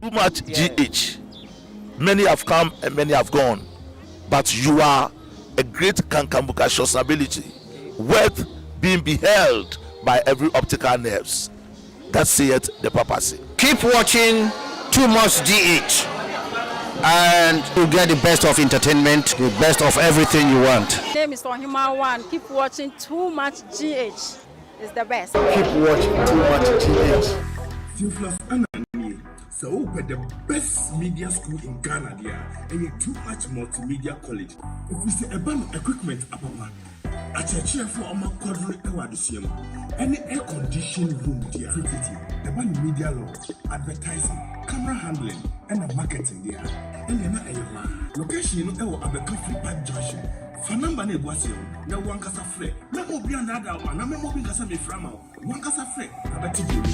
Too much GH. Many have come and many have gone, but you are a great kankambukacious ability, worth being beheld by every optical nerves. That saith the papacy. Keep watching Too Much GH and you get the best of entertainment, the best of everything you want. My name is Ohima One. Keep watching Too Much GH. It's the best. Keep watching Too Much GH. Theophilus Annan nie, sɛ wopɛ the best media school in Ghana deɛ a, ɛyɛ Too Much Multimedia College. Ɛfiri sɛ ɛba no equipment apapa, akyerɛkyerɛfoɔ a wɔakwadare wɔ adesua mu, ɛne air conditioned room deɛ a, tititi ɛba no media law, advertising, camera handling ɛna marketing deɛ a, ɛneɛ na ɛyɛ hɔ ara. Location no ɛwɔ Abɛka Free Park Junction. Fa number no a ɛgu aseɛ no na wo ankasa frɛ. Mɛma obi annaadaa wo anaa mɛma obi nka sɛ mefrɛ ama wo. W'ankasa frɛ na bɛte deɛ ɛwɔ mu.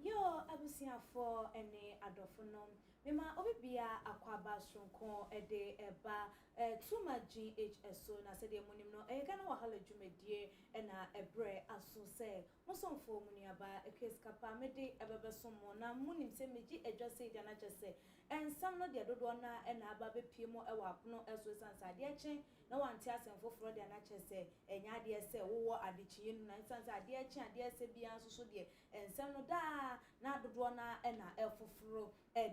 Yoo abusuafoɔ ne adɔfo nom mema obi biaa akwaaba soronko de ba Tuma GH so na sɛdeɛ monim no ɛyɛ Ghana Wahala dwumadie na ɛbrɛ aso sɛ mo somfoɔ mo nuabaa Akua Sikapa mede ɛbɛbɛsom mo na monim sɛ megye adwa sei deɛ na kyerɛ sɛ nsɛm no deɛ dodoɔ no ara na aba abɛpue mu wɔ apono so ɛsiane sɛ adeɛ kye na wante asɛm foforɔ deɛ na kyerɛ sɛ ɛnyɛ adeɛ sɛ wowɔ adekyeeɛ no mu na ɛsiane sɛ adeɛ kye adeɛ sɛ biara nso so deɛ nsɛm no daa na dodoɔ no ara na ɛfoforo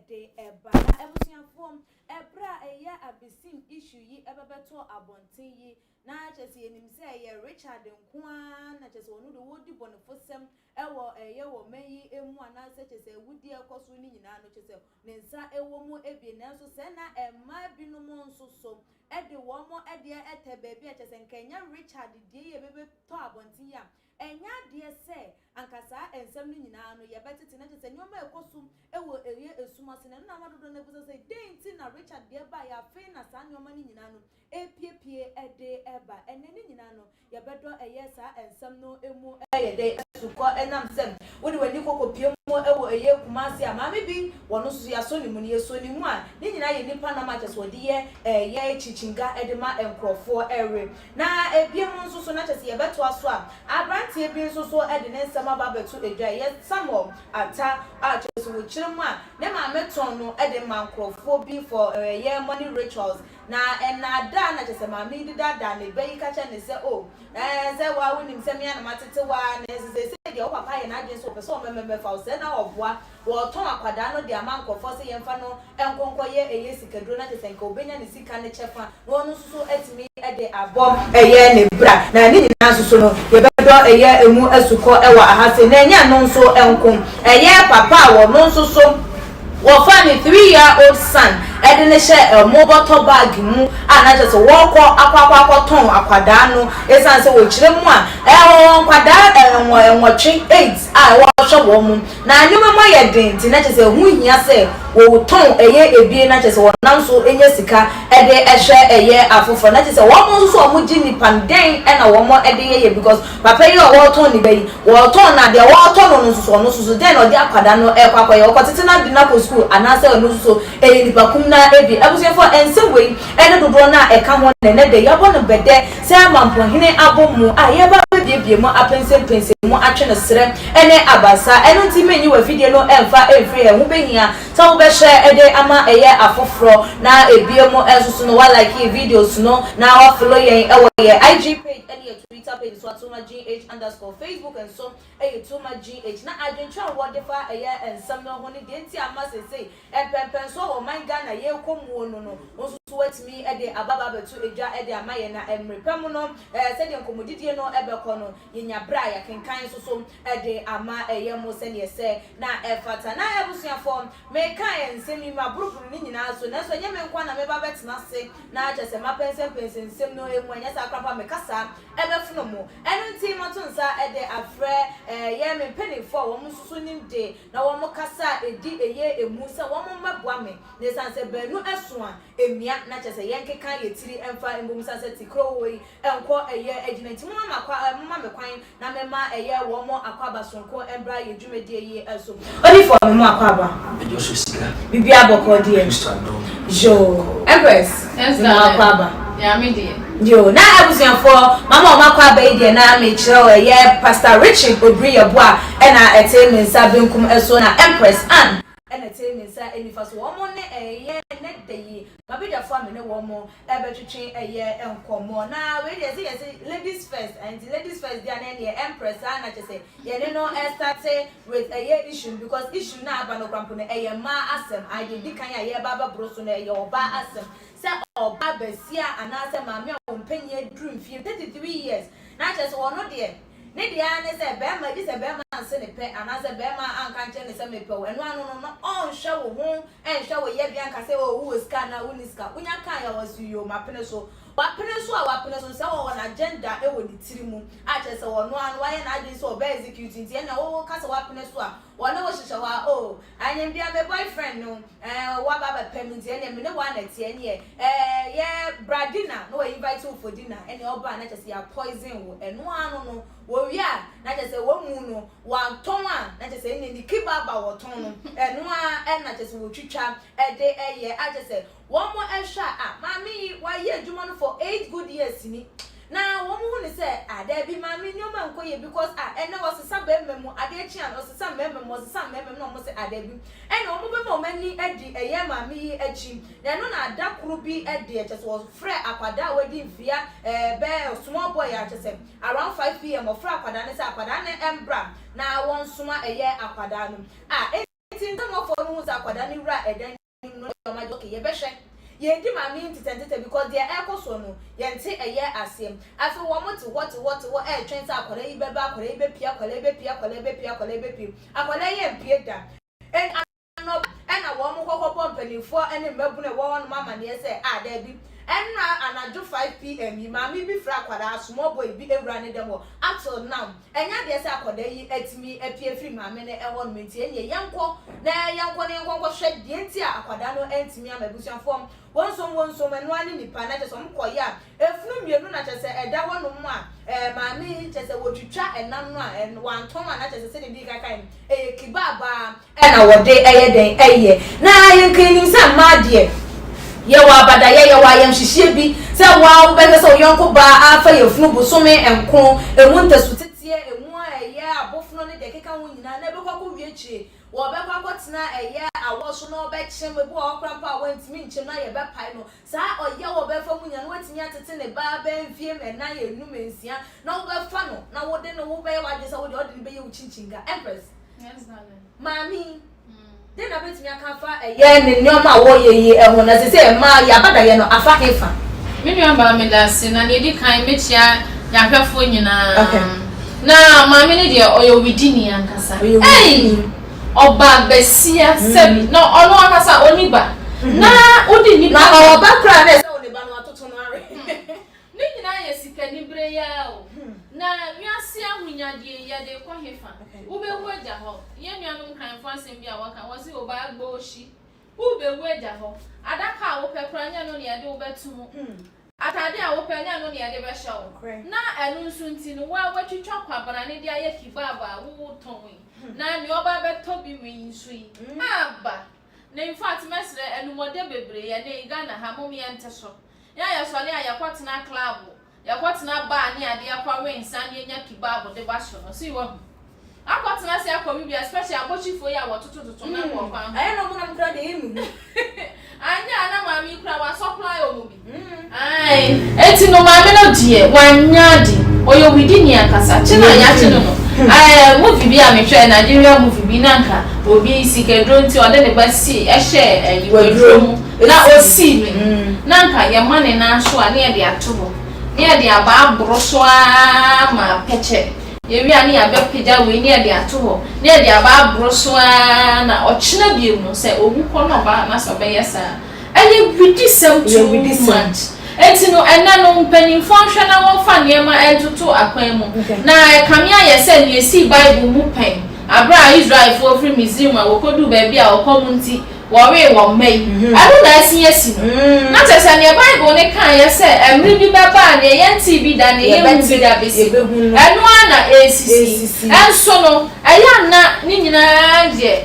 de ba. Na abusuafoɔ, ɛberɛ a ɛyɛ abesim issue yi ɛbɛbɛtɔ abɔnten yi, na kyerɛ sɛ yɛnim sɛ ɛyɛ Richard nko ara na kyerɛ sɛ ɔno deɛ ɔredi bɔnefosɛm ɛwɔ ɛyɛ wɔ man yi mu anaasɛ kyerɛ sɛ awudie a ɛkɔ so no nyinaa no kyerɛ sɛ ne nsa ɛwɔ mu ebien, nanso sɛ na mmaa binom nso so de wɔn deɛ tɛ baabi a kyerɛ sɛ nka ɛnyɛ Richard deɛ yi a ɛbɛbɛtɔ abɔnten yi a, ɛnyɛ adeɛ sɛ anka saa nsɛm no nyinaa no yɛbɛtete na kyerɛ sɛ nneɛma a ɛkɔ so wɔ ɛyɛ esum ase no, ɛno na ama dodoɔ no abisa sɛ dɛn nti na Richard deɛ baeɛ afei na saa nneɛma no nyinaa no ɛrepiepie de reba. Ɛnnɛ ne nyinaa no Yɛbɛdɔ ɛyɛ saa nsɛm no mu yɛ dɛn asukɔ ɛnam sɛ wode w'ani kɔ kɔpue mu wɔ ɛyɛ Kumasi a maame bi wɔ no nso so yɛasɔ ne mu no yɛsɔ ne mu a ne nyinaa yɛ nnipa nam a kyerɛ sɛ wɔde yɛ ɛyɛ kyikyiga de ma nkorɔfoɔ ɛwe na ɛbiom nso so na kyerɛ sɛ yɛbɛtoa so a abranteɛ bi nso so de ne nsɛm aba abɛto dwa ɛyɛ Samuel Atta a kyerɛ sɛ wɔkyerɛ mu a ne maame tɔn no de ma nkorɔfoɔ bi for ɛyɛ money rituals Na nnaadaa na kyerɛ sɛ maame yi de daadaa ne ba yi ka kyerɛ no sɛ, O, ɛɛ, sɛ wo ara wonim sɛ me ara na matete wo ara, nanso seesei deɛ wo papa ayɛ n'adwene sɛ ɔpɛ sɛ ɔmɛmɛmɛfa wo, sɛɛ na ɔboa. Wɔretɔn akwadaa no de ama nkurɔfoɔ sɛ yɛmfa no nkɔ nkɔyɛ ɛyɛ sikaduro na kyerɛ sɛ nka ɔbɛnya ne sika no kyɛfa na ɔno nso so atumi de abɔ ɛyɛ ne bra. Na ne nyinaa nso so no, yɛbɛdɔ ɛyɛ ɛmu asukɔ wɔ aha sei. Na ɛnyɛ ɛno nso nko, ɛyɛ papa a ɔno nso so, Wɔfaa ne three-year-old son de no hyɛɛ ɛmo bɔtɔ bag mu a na kyerɛ sɛ wɔrekɔ akɔ akɔ akɔtɔn akwadaa no esiane sɛ wɔkyerɛ mu a ɛwɔ nkwadaa nwɔtwe, eight, a wɔhwɛ wɔn na nneɛma mu ayɛ den nti na kyerɛ sɛ ɛho hia sɛ wɔtɔn ɛyɛ ebien na kyerɛ sɛ wɔnam so nya sika de hwɛ ɛyɛ afoforɔ na kyerɛ sɛ wɔn nso so wɔgye nnipa no dɛn na wɔn de yɛyɛ because Papa yi a ɔretɔn ne ba yi, wɔretɔn no a, deɛ wɔretɔ no no nso so, ɔno nso so, dɛn na ɔde akwadaa no rekɔ akɔyɛ? Ɔkɔtete no ade no akɔ sukuu anaasɛ ɔno nso so ɛyɛ nipa kum no ara bi? Abusuafoɔ, nsɛm wei ne dodoɔ no a ɛka ho na ɛnnɛ da yi yɛabɔ no bɛdɛ sɛ Mampɔnhene abɔ mu a yɛreba abɛbuebue mu apɛnsɛmpɛnsɛm mu atwe no serɛ ne abasa. Ɛno nti mennyi w'afidie no mfa mfiri ha, ɛho bɛhia sɛ wobɛhyɛ de ama ɛyɛ afoforɔ na ebiem nso so no woalike yɛn videos no na woafollow yɛn wɔ yɛn IG page ne yɛn Twitter page nso Atuma GH underscore Facebook nso yɛ Tuma GH na adwenkyerɛ a wɔde fa ɛyɛ nsɛm no ho ne deɛ nti a ama seesei mpɛnpɛnsoɔ wɔ ɔman Ghana yɛrekɔ muo no no wo nso so woatumi de aba aba abɛto dwa de ama yɛn na mmere pa mu no sɛdeɛ nkɔmmɔdidie no bɛkɔ no yɛnya berɛ a yɛakenkan nso so de ama ɛyɛ mo sɛdeɛ ɛsɛ na ɛfata na abusuafoɔ meka nsɛm yi maboroboro ne nyinaa so nanso ɛnyɛ me nko ara na meba abɛtena ase Na kyerɛ sɛ mapɛnsɛmpɛnsɛ nsɛm no mu, ɛnyɛ saa koraa mpo a me kasa bɛfono mo. Ɛno nti mato nsa de afrɛ yɛn me mpanimfoɔ a wɔn nso so nim de na wɔn kasa a ɛdi ɛyɛ mu sɛ wɔn mmɛboa me. Na ɛsiane sɛ baanu so a, ɛmia, na kyerɛ sɛ yɛnkeka yɛn tiri mfa mmom ɛsiane sɛ ti koro wɔ yi nkɔ ɛyɛ agyina nti momma me kwan Na me ma ɛyɛ wɔn akwaaba soronko mbra yɛ dwumadie yi so. Odifoɔ me mo akwaaba. Mede ɔsɔ sika. Biribiara bɔkɔɔ deɛ. Kristo adom. Yoo. Empress. Yes Me mo darling. akwaaba. Nyame deɛ. Yo, na abusuafoɔ, mama wɔn akɔ aba yi deɛ na mekyerɛ wo, ɛyɛ Pastor Richard Obiri Yeboah ɛna ɛte me nsa benkum so, na Empress Ann ɛna ɛte me nsa nifa so. Wɔn ne ɛyɛ nnɛ da yi m'abadwafoɔ a me ne wɔn ɛbɛtwetwe ɛyɛ nkɔmmɔ. Na wei deɛ sɛ yɛse ladies first, ɛnti ladies first deɛ na ɛneɛ Empress a na kyɛ sɛ yɛne no ɛstarte with ɛyɛ issue no, because issue no a aba no koraa mpo no ɛyɛ mmaa asɛm. Ae, deɛ ɛdi kan a yɛreba abɛboro so no ɛyɛ ɔbaa asɛm. Sɛ ɔbaa basia anaasɛ maame a wɔn mpanyin aduru mfeɛ 33 years na kyerɛ sɛ ɔno deɛ ne deɛ ara ne sɛ bɛrima gye sɛ bɛrima anse ne pɛ anaasɛ bɛrima anka nkyerɛ ne sɛ mepɛ wo, ɛno ano no no ɔnhwɛ wo ho, ɛnhwɛ wo yɛbea nka sɛ oh, wowɔ sika anaa wonni sika. Wonya kaa yɛ ɔse yoo, mapene so. Wapene so a wapene so sɛ wɔwɔ n'agenda wɔ ne tiri mu a kyerɛ sɛ ɔno ara no wayɛ n'adwene sɛ ɔbɛ execute, nti ɛnna wo ka sɛ wapene so a wɔne wo hyehyɛ hɔ a, oh, anyɛ bia me boyfriend no, eh, waba abɛpɛ me nti ɛnneɛ me ne wo a na ɛteɛ, ɛnneɛ eh, yɛ bra dinner na wɔ invite wo for dinner, ɛnneɛ ɔba a na kyerɛ sɛ yɛ poison wo. Ɛno ara no no wɔwie a na kyerɛ sɛ wɔn mu no wantɔn a na kyerɛ sɛ ɛnneɛ ne kebab a wɔtɔn no ɛno ara ɛna kyerɛ sɛ wɔtwitwa ɛde ɛyɛ a kyerɛ sɛ wɔn hwɛ a, ah, maame yi wayɛ adwuma no for 8 good years ni, na wɔn hu ne sɛ, ah, daabi, maame nneɛma nkɔ yie because, ah, ɛnɛ wɔsesa bɛrima mu, adeɛ kye a ɔsesa mmarima mu, ɔsesa mmarima mu, na wɔn sɛ, ah, daabi, ɛna wɔn bɛma wɔn ani adi ɛyɛ maame yi akyi. Na ɛno na ada koro bi ɛde ɛkyɛ sɛ wɔfrɛ akwadaa a wadi mfia bɛɛ small boy a kyɛ sɛ around 5 p.m. Ɔfrɛ akwadaa no sɛ akwadaa no ɛmbra na wɔn soma ɛyɛ akwadaa no a eti ntɛmɔfoɔ no hu sɛ akwadaa no wura ɛdan no mu no, ɔmo agye, okay, yɛbɛhwɛ yɛn di maame yi ntetɛntetɛ because deɛ ɛrekɔ soɔ no yɛnte ɛyɛ aseɛ. Afei wɔn te hɔ te hɔ te hɔ ɛretwɛn sɛ akwadaa yi bɛba, akwadaa yi bɛpie, akwadaa yi bɛpie, akwadaa yi bɛpie, akwadaa yi bɛpie, akwadaa yi mpie da. Ɛn anɔpa ɛna wɔn kɔkɔ bɔ mpanimfoɔ ne mmabunu a ɛwɔ hɔnom amaneɛ sɛ, a daabi, ɛnna anadwo 5 p.m. yi maame bi fira akwadaa small boy bi ewura ne dɛm hɔ. Up till now ɛnyɛ adeɛ sɛ akwadaa yi atumi apue firi maame no ɛhɔ nom, nti ɛnneɛ yɛnkɔ na yɛnkɔ na yɛnkɔ nkɔhwɛ deɛ nti a akwadaa no antumi ama. Abusuafoɔ wɔnsom ɛnoa ne nipa na kyerɛ sɛ wɔn kɔyɛ a efunu mmienu na kyerɛ sɛ ɛda hɔ nom a maame yi kyerɛ sɛ wɔtwitwa ɛnam no a wantɔn a na kyerɛ sɛ sɛdeɛ bi kaka yi ɛyɛ kebab a ɛna wɔde ɛyɛ dɛn ɛyɛ. Na yɛnka anim sɛ mmaa deɛ yɛwɔ abadayɛ, yɛwɔ ayamhyehyeɛ bi sɛ waa wobɛhwɛ sɛ wo yɔnko baa afa yɛfunu bosome 9 emu ntasu teteɛ emu a ɛyɛ abofono ne deɛ ɛkeka ho nyinaa na ɛbɛkɔ akɔ wie akyire wɔbɛkɔ akɔtena ɛyɛ awɔ so na ɔbɛkyem ebi wɔ hɔ koraa mpo a wɔntumi nkyem na yɛbɛpae no saa ɔyɛ wɔ bɛfa mu nya na watumi atete ne ba bɛn mfie 4, 5, 6 na wobɛfa no na wode no wobɛyɛ w'adwene sɛ wode ɔde no bɛyɛ wo kyinkyin. Empress. Yes, darling. Maame den na bɛtumi aka afa ɛyɛ ne nneɛma a wɔyɛ yi ɛho na sɛ mmaa yɛabadayɛ no afa hefa? Me nua baa, me da ase. Na nea edi kan, mekyia yɛahwɛfoɔ nyinaa. Na maame no deɛ, ɔyɛ owidini ankasa. Ɔyɛ owidini. Ɔba basia sɛbi na ɔno ankasa ɔni ba na wodi nipa Na ɔwɔ ba koraa na ɛsɛ wo ne ba no atoto no are. Ne nyinaa yɛ sikanibere yi ara o. Na wiase ahonyadeɛ yi, yɛde kɔ hefa? Wobɛwu agya hɔ. Yɛn nuanom Nkranfoɔ asɛm bi a wɔka, wɔse ɔbaa gboohyi. Wobɛwu agya hɔ. Adaka a wopɛ koraa, nyɛ no ne yɛde wobɛto mu. Atade a wopɛ, nyɛ no ne yɛde bɛhyɛ wo. Na ɛno nso nti no, wo a woatwitwa kwabrane de ayɛ kebab a wotɔn yi, na nea ɔba bɛtɔ bi wei nso yi, aba. Na in fact, mɛsrɛ anumɔde bebree yɛ ne Ghana ha, mom yɛnte so. Yɛn a yɛsɔre a yɛkɔtena club, yɛkɔtena bar ne adeɛ kɔwe nsa ne yɛnya kebab de ba so no, si wahu. Akɔtena ase akɔwe bi, especially abɔkyifoɔ yi a wɔtotototo nam wɔ kwan ho. Ɛyɛ na ɔmo nam koraa deɛ ɛyɛ mu. Anyɛ a na maame yi koraa wasɔ koraa yɛ ɔmo bi. Ae, eti no maame no deɛ wanya ade, ɔyɛ owidini ankasa. Kye na yɛakye no. Movie bi a mehwɛ, Nigeria movie bi, na nka obi sikaduro nti ɔde ne ba si ɛhyɛ ɛyi waduro mu na osii no. Na nka yɛma ne nan so a ne yɛde ato hɔ, ne yɛde aba aboro so ara ma apɛkyɛ. Yɛwie a ne yɛabɛpagya wei ne yɛde ato hɔ, ne yɛde aba aboro so ara na ɔkyena bio no sɛ owu kɔ na ɔba na sɛ ɔbɛyɛ saa. Ɛyɛ widisɛm too much. Enti no ɛnɛ no mpanyimfoɔ nhwɛ na wɔmfa nneɛma ntoto akwan mu. Na ɛkame ayɛ sɛ nea esii Bible mu pɛn, bere a Israelfoɔ firi Misraim a wɔkɔduu baabi a ɔkɔm nti wɔwee wɔn mma yi, ɛno na asin asi no. Na kyerɛ sɛ nea Bible no kaeɛ sɛ mmere bi bɛba a nea yɛntee bi da, nea yɛnhuu bi da bɛsi no, ɛno ara na ɛresisi. Ɛnso no, ɛyɛ a na ne nyinaa yɛ.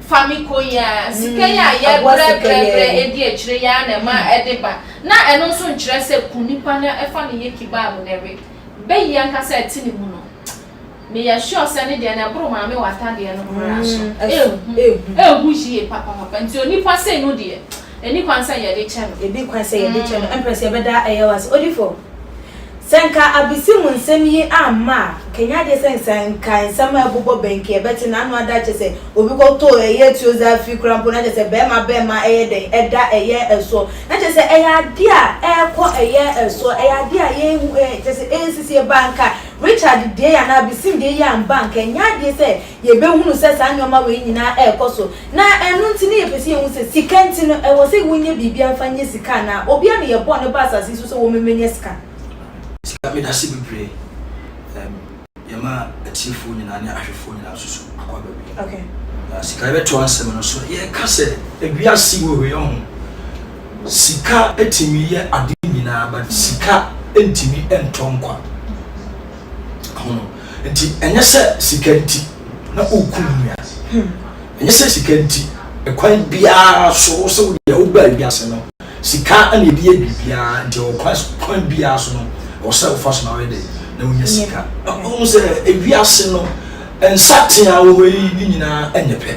Fa me kɔ yi ara, sika yi a yɛbrɛbrɛbrɛ adi akyire yi ara na ɛma ɛde ba. Na ɛno nso nkyerɛ sɛ ku nipa na fa no yɛ kebab na ɛwe. Bɛ yi ankasa a ɛte ne mu no, meyɛ sure sɛ ne deɛ no ɛboro maame wata deɛ no koraa so. Ɛhu, ɛhu yie papapapa. Nti onipa sei no deɛ, ɛnni kwan sɛ yɛde kyɛ no. Ɛnni kwan sɛ yɛde kyɛ no. Ɛmprɛ sɛ yɛbɛda ɛyɛ wo ase. Odifoɔ. Sɛ nka abisi mu nsɛm yi amma a, nka ɛnyɛ adeɛ sɛ sɛ nka nsɛm a ɛbobɔ bɛn nka yɛbɛte na ano ada kyɛ sɛ obi kɔtɔ ɛyɛ tuo dze afi koraa mpo na kyɛ sɛ bɛɛma bɛɛma ɛyɛ dɛn ɛda ɛyɛ ɛsoɔ na kyɛ sɛ ɛyɛ adeɛ a ɛɛkɔ ɛyɛ ɛsoɔ ɛyɛ adeɛ a yɛhu ɛ kyɛ sɛ ɛɛsisi ɛba nka Richard deɛ yi anaa abisim deɛ yi amba nka ɛnyɛ adeɛ sɛ yɛbɛhunu sɛ saa nnoɔma wei nyinaa ɛrekɔ so, na ɛno nti na yɛpɛ sɛ yɛhu sɛ sika nti no ɛwɔ sɛ wonyɛ biribiara mfa nyɛ sika anaa? Obiara na yɛbɔɔ no baa asase yi so sɛ wɔmmɛnya sika. Sika, medase bebree ɛɛm yɛma atiefoɔ nyinaa ne ahwɛfoɔ nyinaa nso so akɔ aba bio. Okay. Na sika yɛbɛtoa nsɛm no so yɛka sɛ ewiase wɔ hɔ yi ɔho sika tumi yɛ ade nyinaa but sika ntumi ntɔ nkwa. Ho nti ɛnyɛ sɛ sika nti na wokum nua. Ɛnyɛ sɛ sika nti ɛkwan biara so sɛ wo deɛ wobaa wiase no sika na ɛde yɛ biribiara nti ɛwɔ kwan kwan biara so no ɛwɔ sɛ wofa so na woyɛ dɛ na wonya sika. Wohu sɛ ewiase no nsatea wɔ hɔ yi ne nyinaa ɛnyɛ pɛ.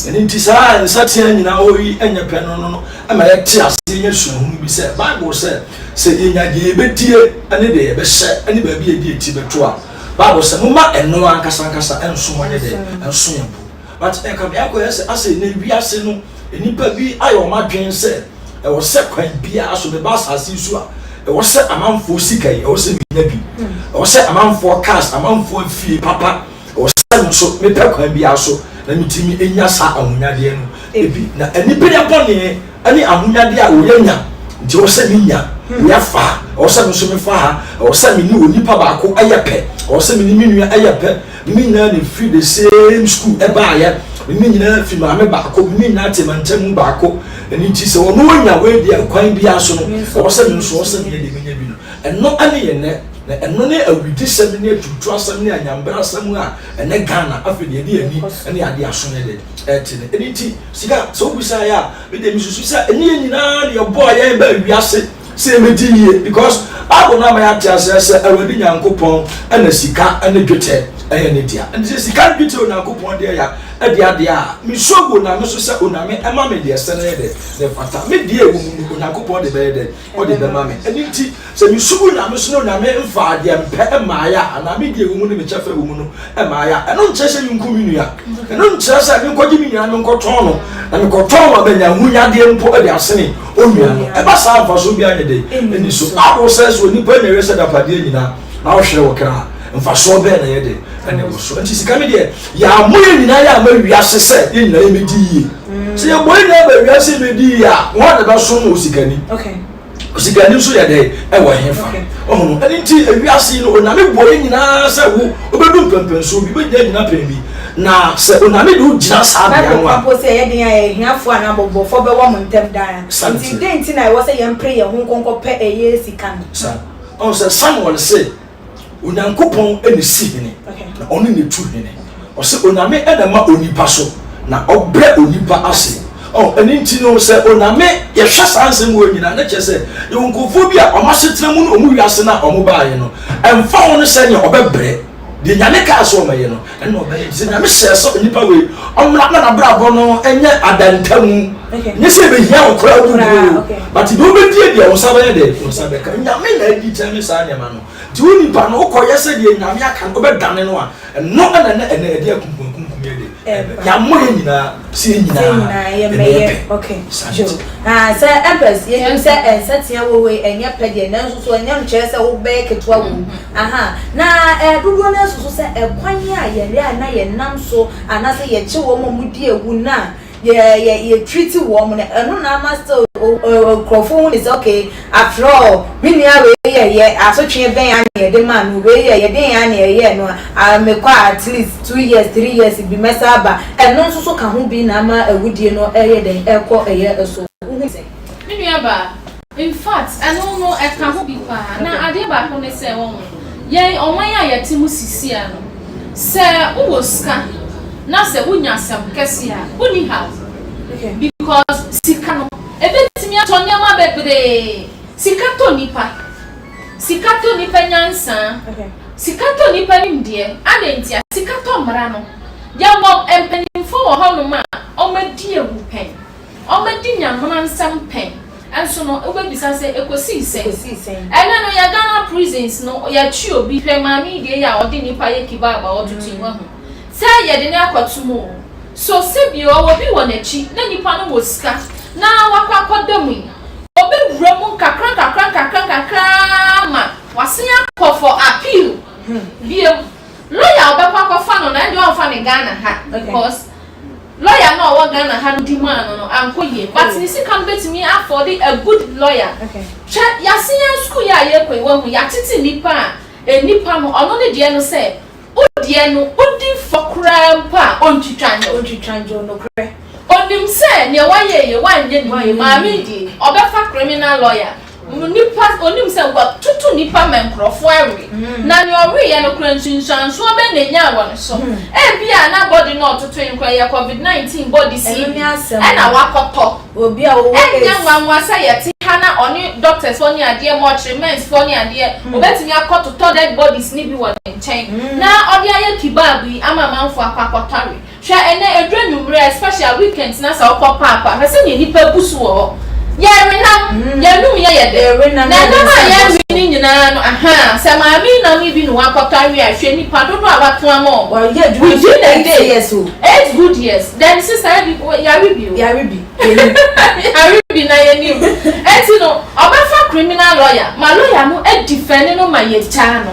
Ɛno nti saa nsatea nyinaa wɔ hɔ yi ɛnyɛ pɛ no no ɛma yɛte aseɛ nya suahunu bi sɛ Bible sɛ Sɛ yenya deɛ yɛbɛdie ne deɛ yɛbɛhyɛ ne baabi a yɛde yɛn ti bɛto a, Bible sɛ, momma ɛno ankasa ankasa nso mo nyɛ dɛn? Nso yɛn bo. But ɛka me akɔyɛ sɛ asɛ nnɛ wiase no nnipa bi ayɛ wɔn adwene sɛ ɛwɔ sɛ kwan biara so meba asase yi so a, ɛwɔ sɛ amanfoɔ sika yi, ɛwɔ sɛ menya bi. Ɛwɔ sɛ amanfoɔ cars, amanfoɔ afie papa, ɛwɔ sɛ me nso mepɛ kwan biara so na metumi nya saa ahonyadeɛ no bi. Na anibereɛ bɔne ne ahonyadeɛ a wɔanya nti ɛwɔ sɛ menya, wei afa ha, ɛwɔ sɛ me nso mefa ha, ɛwɔ sɛ me ne onipa baako yɛ pɛ, ɛwɔ sɛ me ne me nua yɛ pɛ, me ne nyinaa na ɛfiri the same school ɛbaeɛ, me ne nyinaa fi maame baako, me ne nyinaa te mantamu baako, ɛno nti sɛ ɔno anya wei deɛ kwan biara so no, ɛwɔ sɛ me nso ɛwɔ sɛ meyɛ deɛ menya bi no. Ɛno ne yɛn nnɛ, na ɛno ne awudisɛm ne aturuturasɛm ne anyambrasɛm a ɛnnɛ Ghana afei deɛ yɛde yɛn ani ne adeɛ aso yɛ dɛ ɛte no. Ɛno nti sika sɛ wobisaeɛ a, me deɛ mesusu sɛ ɛnyɛ yɛn nyinaa na yɛbɔɔ yɛn baa wiase sɛ yɛmmɛdi yie because Bible no ama yɛate aseɛ sɛ Awurade Nyankopɔn na sika ne dwetɛ ɛyɛ ne dea. Ɛnti sɛ sika ne dwetɛ Onyankopɔn deɛ ya ɛde adeɛ a, mesuo gu Onyame so sɛ Onyame ɛma me deɛ ɛsɛ na ɛyɛ dɛ na ɛfata. Me deɛ ɛwɔ mu no Onyankopɔn de bɛyɛ dɛ ɔde bɛma me. Ɛno nti, sɛ mesu gu Nyame so na Onyame mfaa deɛ mepɛ mmaeɛ a, anaa me deɛ ɛwɔ mu ne me kyɛfa ɛwɔ mu no mmaeɛ a, ɛno nkyerɛ sɛ menku me nua. Ɛno nkyerɛ sɛ menkɔgye me nua na menkɔtɔn no, na mekɔtɔn no a manya ahonyadeɛ mpo de asene onua no. Ɛba saa a, mfasoɔ biara nyɛ dɛn? Ɛnni so. Bible sɛ, sɛ onipa nya wiase agyapadeɛ nyinaa na ɔhwere wo kra a, mfasoɔ bɛn na ɛyɛ dɛn? Ɛna ɛwɔ so. Nti sika no deɛ, yɛammɔ yɛn nyinaa yɛ amma wiase sɛ yɛn nyinaa yɛmmɛdi yie. Sɛ yɛbɔ yɛn nyinaa ba wiase yɛmmɛdi yie a, hwan na ɛbɛsom osikani? Osikani nso yɛ dɛn? Ɛwɔ hefa? Ɔhono. Ɛno nti ewiase yi no, Onyame bɔ yɛn nyinaa sɛ wo wobɛdu mpɛmpɛnsoɔ bi, wobɛgyina gyina pɛn bi. Na sɛ Onyame de wo gyina saa bea no a. Bible ka mpo sɛ ɛyɛ den a ahiafoɔ anaa mmɔborɔfoɔ bɛwɔ mo ntam daa. Nti dɛn nti na ɛwɔ sɛ yɛmpere yɛn ho nkɔnkɔpɛ ɛyɛ sika no? Sa. Ɔhu sɛ Samuel se. Onyankopɔn na esi hene, na ɔno na etu hene. Ɔse Onyame na ɛma onipa so, na ɔbrɛ onipa ase. Ɔho, ɛno nti no sɛ Onyame, yɛhwɛ saa nsɛm wei nyinaa, na kyerɛ sɛ yɛwɔ nkurɔfoɔ bi a wɔn asetena mu ne wɔn wiase no a wɔn baeɛ no, ɛmfa ho ne sɛdeɛ ɔbɛbrɛ, deɛ Nyame kaa sɛ ɔmɛyɛ no, ɛno na ɔbɛyɛ. Nti sɛ Nyame hyɛɛ sɛ onipa wei ɔmmra na n'abrabɔ no nyɛ adantamu, nyɛ sɛ ɛbɛhia wo koraa wobɛwu o, but deɛ wobɛdie deɛ wo nsa bɛyɛ dɛ, wo nsa bɛka. Nyame na adi kyɛn ne saa nneɛma no. Nti wo nipa no wokɔyɛ sɛ deɛ Nyame aka no wobɛdane no a, ɛno na na ɛnɛ ɛde akunkumakunkum yɛ de ɛba. Yɛammɔ yɛn nyinaa sɛ yɛn nyinaa yɛbɛyɛ pɛ. Saa na ɛte. Ah, sɛ Empress, yɛnim sɛ nsatea wɔ hɔ yi ɛnyɛ pɛ deɛ, nanso so ɛnyɛ nkyerɛ sɛ wobɛyɛ ketewa wɔ mu. Aha, na eh, dodoɔ no ara susu sɛ ɛkwan a yɛn a na yɛnam so anaasɛ yɛkye wɔn a wɔdi awu no a yɛ yɛ yɛ treat wɔn no, ɛno na ama still nkurɔfoɔ hu ne sɛ okay, after all, me nua wei yɛ yɛ asotweɛ bɛn a na yɛde maa no, wei yɛ yɛde yɛn a na yɛyɛɛ no a, mekɔ a at least 2 years, 3 years bi mɛsa aba. Ɛno nso so ka ho bi na ama awudie no ɛyɛ dɛn ɛkɔ ɛyɛ so. Wohu sɛ? Me nua baa, in fact, ɛno no ɛka ho bi paa. Na adeɛ baako ne sɛ, wahu, yɛn ɔman a yɛte mu sisia no, sɛ wowɔ sika. na sɛ wonya asɛm kɛse a, wonni haw. Because sika no, ebetumi atɔ nneɛma bebree. Sika tɔ nipa. Sika tɔ nipa nyansa. Sika tɔ nipa nimdeɛ. Adɛn ntia? Sika tɔ mmara no. Yɛwɔ mpanyimfoɔ wɔ hɔnom a wɔadi awu pɛn. Wɔadi Nyamena nsɛm pɛn. Nso no, wobɛbisa sɛ, ɛkɔsii sɛn? Ɛnnɛ no, yɛ Ghana prisons no, yɛkye obi, hwɛ maame yi deɛ yi a ɔde nnipa yɛ kebab a ɔtoto yi, wahu sɛ yɛde no akɔto mu o. So sɛbio ɔwɔ bi wɔ n'akyi na nipa no wɔ sika na wakɔ akɔda mu yi, ɔbɛwura mu nkakra nkakra nkakra nkakra ara ma wasan akɔ for appeal bio. Lawyer a ɔbɛkɔ akɔfa no no, ɛnde ɔmfa no Ghana ha because Lawyer no a ɔwɔ Ghana ha no di maa no no ankɔ yie but ne sika no bɛtumi afford a good lawyer. Hwɛ yɛase yɛn school yi a yɛkɔ yi wahu yɛatete nnipa a nnipa no ɔno ne deɛ no sɛ wo deɛ no wodi fɔ koraa mpo a ɔntwitwa nyɛ wo. Ɔntwitwa nyɛ wo nokorɛ. Ɔnim sɛ neɛ wayɛ yie wanyɛ no yie maame yi deɛ ɔbɛfa criminal lawyer. Nnipa, onim sɛ watutu nnipa ma nkurɔfoɔ awe, na nea ɔweeɛ no koraa nsunsuansoɔ bɛn na ɛnyaa wɔ ne so? Ebia na body no a ɔtotoe no koraa yɛ covid 19 body si bi ɛna wakɔtɔ. Ɛnyɛ nwanwa sɛ yɛte ha na ɔne doctors foɔ ne adeɛ, mortuary-mens foɔ ne adeɛ, ɔbɛtumi akɔtotɔ dead bodies no bi wɔ ne nkyɛn na ɔde ayɛ kebab yi ama amanfoɔ akɔ akɔtɔ awe. Hwɛ ɛnɛ ɛduru anwummerɛ especially weekends na sɛ wokɔ park a hwɛ sɛdeɛ nnipa bu so wɔ hɔ. Yɛwe nam, yɛnum yɛ yɛ dɛ. Na nam a yɛwe no nyinaa no ahaa sɛ maame yi nam yi bi na wakɔtɔ awe a hwɛ nnipa dodoɔ a wato ama wɔn within a day. 8 good years then sister ebi yare bi o. Yare bi na yɛnim. Enti no ɔbɛfa criminal lawyer ma lawyer no adifɛne no ma yɛgyaa no.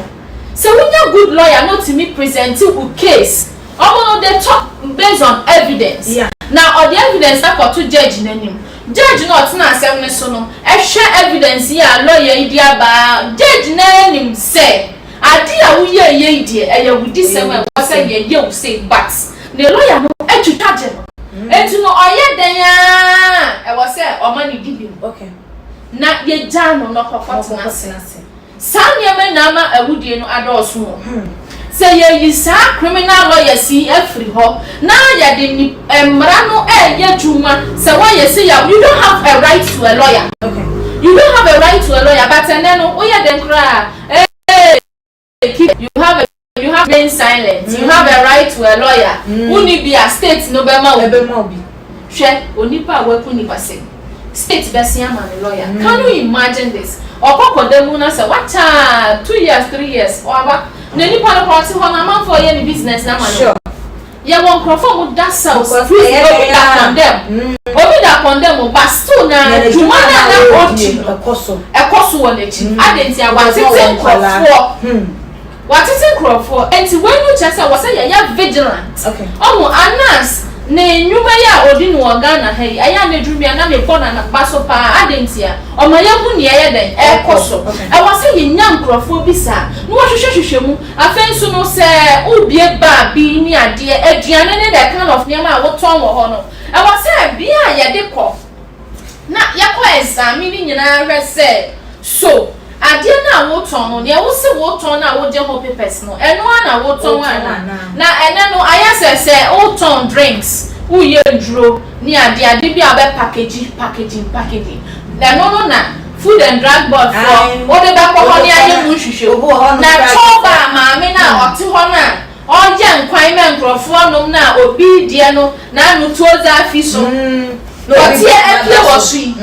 Sɛ wonya good lawyer na otumi present wo case. Ɔmo no they talk based on evidence na ɔde evidence no akɔto judge no anim. Judge no a ɔtena asɛm no so no hwɛ evidence yi a lawyer yi de aba a, judge no ara nim sɛ ade a woyɛeɛ yi deɛ ɛyɛ awudisɛm a ɛwɔ sɛ yɛyɛ wo sei but ne lawyer no atwitwa gye no. Enti no ɔyɛ dɛn ara a ɛwɔ sɛ ɔma no di bem na yɛgyaa no na ɔkɔkɔtena ase. Saa nneɛma nyinaa ma awudie no adɔɔso o. Sɛ yɛyi saa criminal lawyers yi afiri hɔ na yɛde ni mmara no reyɛ adwuma sɛ woayɛ sei a, you don't have a right to a lawyer. You don't have a right to a lawyer but ɛnnɛ no woyɛ dɛn koraa a, ee keep you have a You have remain silent. You have a right to a lawyer. Wonni bi a state no bɛma wo bi. Hwɛ onipa a waku nipa sɛ state bɛse ama no lawyer. Can you imagine this? Ɔkɔ kɔda mu na sɛ wakyɛ a 2 years 3 years waba na nipa no koraa ɔte hɔ no amanfoɔ yɛ ne business no ama no. Yɛwɔ nkurɔfoɔ a wɔn da cells prison obi da condemn obi da condemn o but still na dwuma no a na ɔdi no ɛkɔ so wɔ n'akyi adɛn nti a watete nkurɔfoɔ watete nkurɔfoɔ nti wei no kyerɛ sɛ wɔ sɛ yɛyɛ vigilant ɔho Anas ne nnwuma yi a ɔdi no wɔ Ghana ha yi ɛyɛ a na ɛduru bi a na mebɔ n'aba so paa adɛn nti a ɔma yɛhu nea ɛyɛ dɛn ɛkɔ so ɛwɔ sɛ yɛnya nkurɔfoɔ bi saa na wɔhwehwɛhwehwɛ mu. Afei nso no, sɛ wobue bar bi ne adeɛ, aduane ne the kind of nneɛma a wotɔn wɔ hɔ no, ɛwɔ sɛ bea a yɛde kɔ na yɛkɔ examine ne nyinaa hwɛ sɛ so adeɛ no a wotɔn no, deɛ wose wotɔn no a wogye ho papers no, ɛno ara na wotɔn anaa? Na ɛnnɛ no, ayɛ sɛ sɛ wotɔn drinks, woyɛ nnuro ne adeɛ, adeɛ bi a wobɛ package, packaging, packaging, ɛno no na Food and Drug Board foɔ wode bɛkɔ hɔ ne ayɛ mu nhwehwɛmu. Na Cholba maame no a ɔte hɔ no a ɔyɛ nkwan ma nkurɔfoɔ nom no a obi deɛ no n'ano tuo dze afi so dɔteɛ apue wɔ so yi,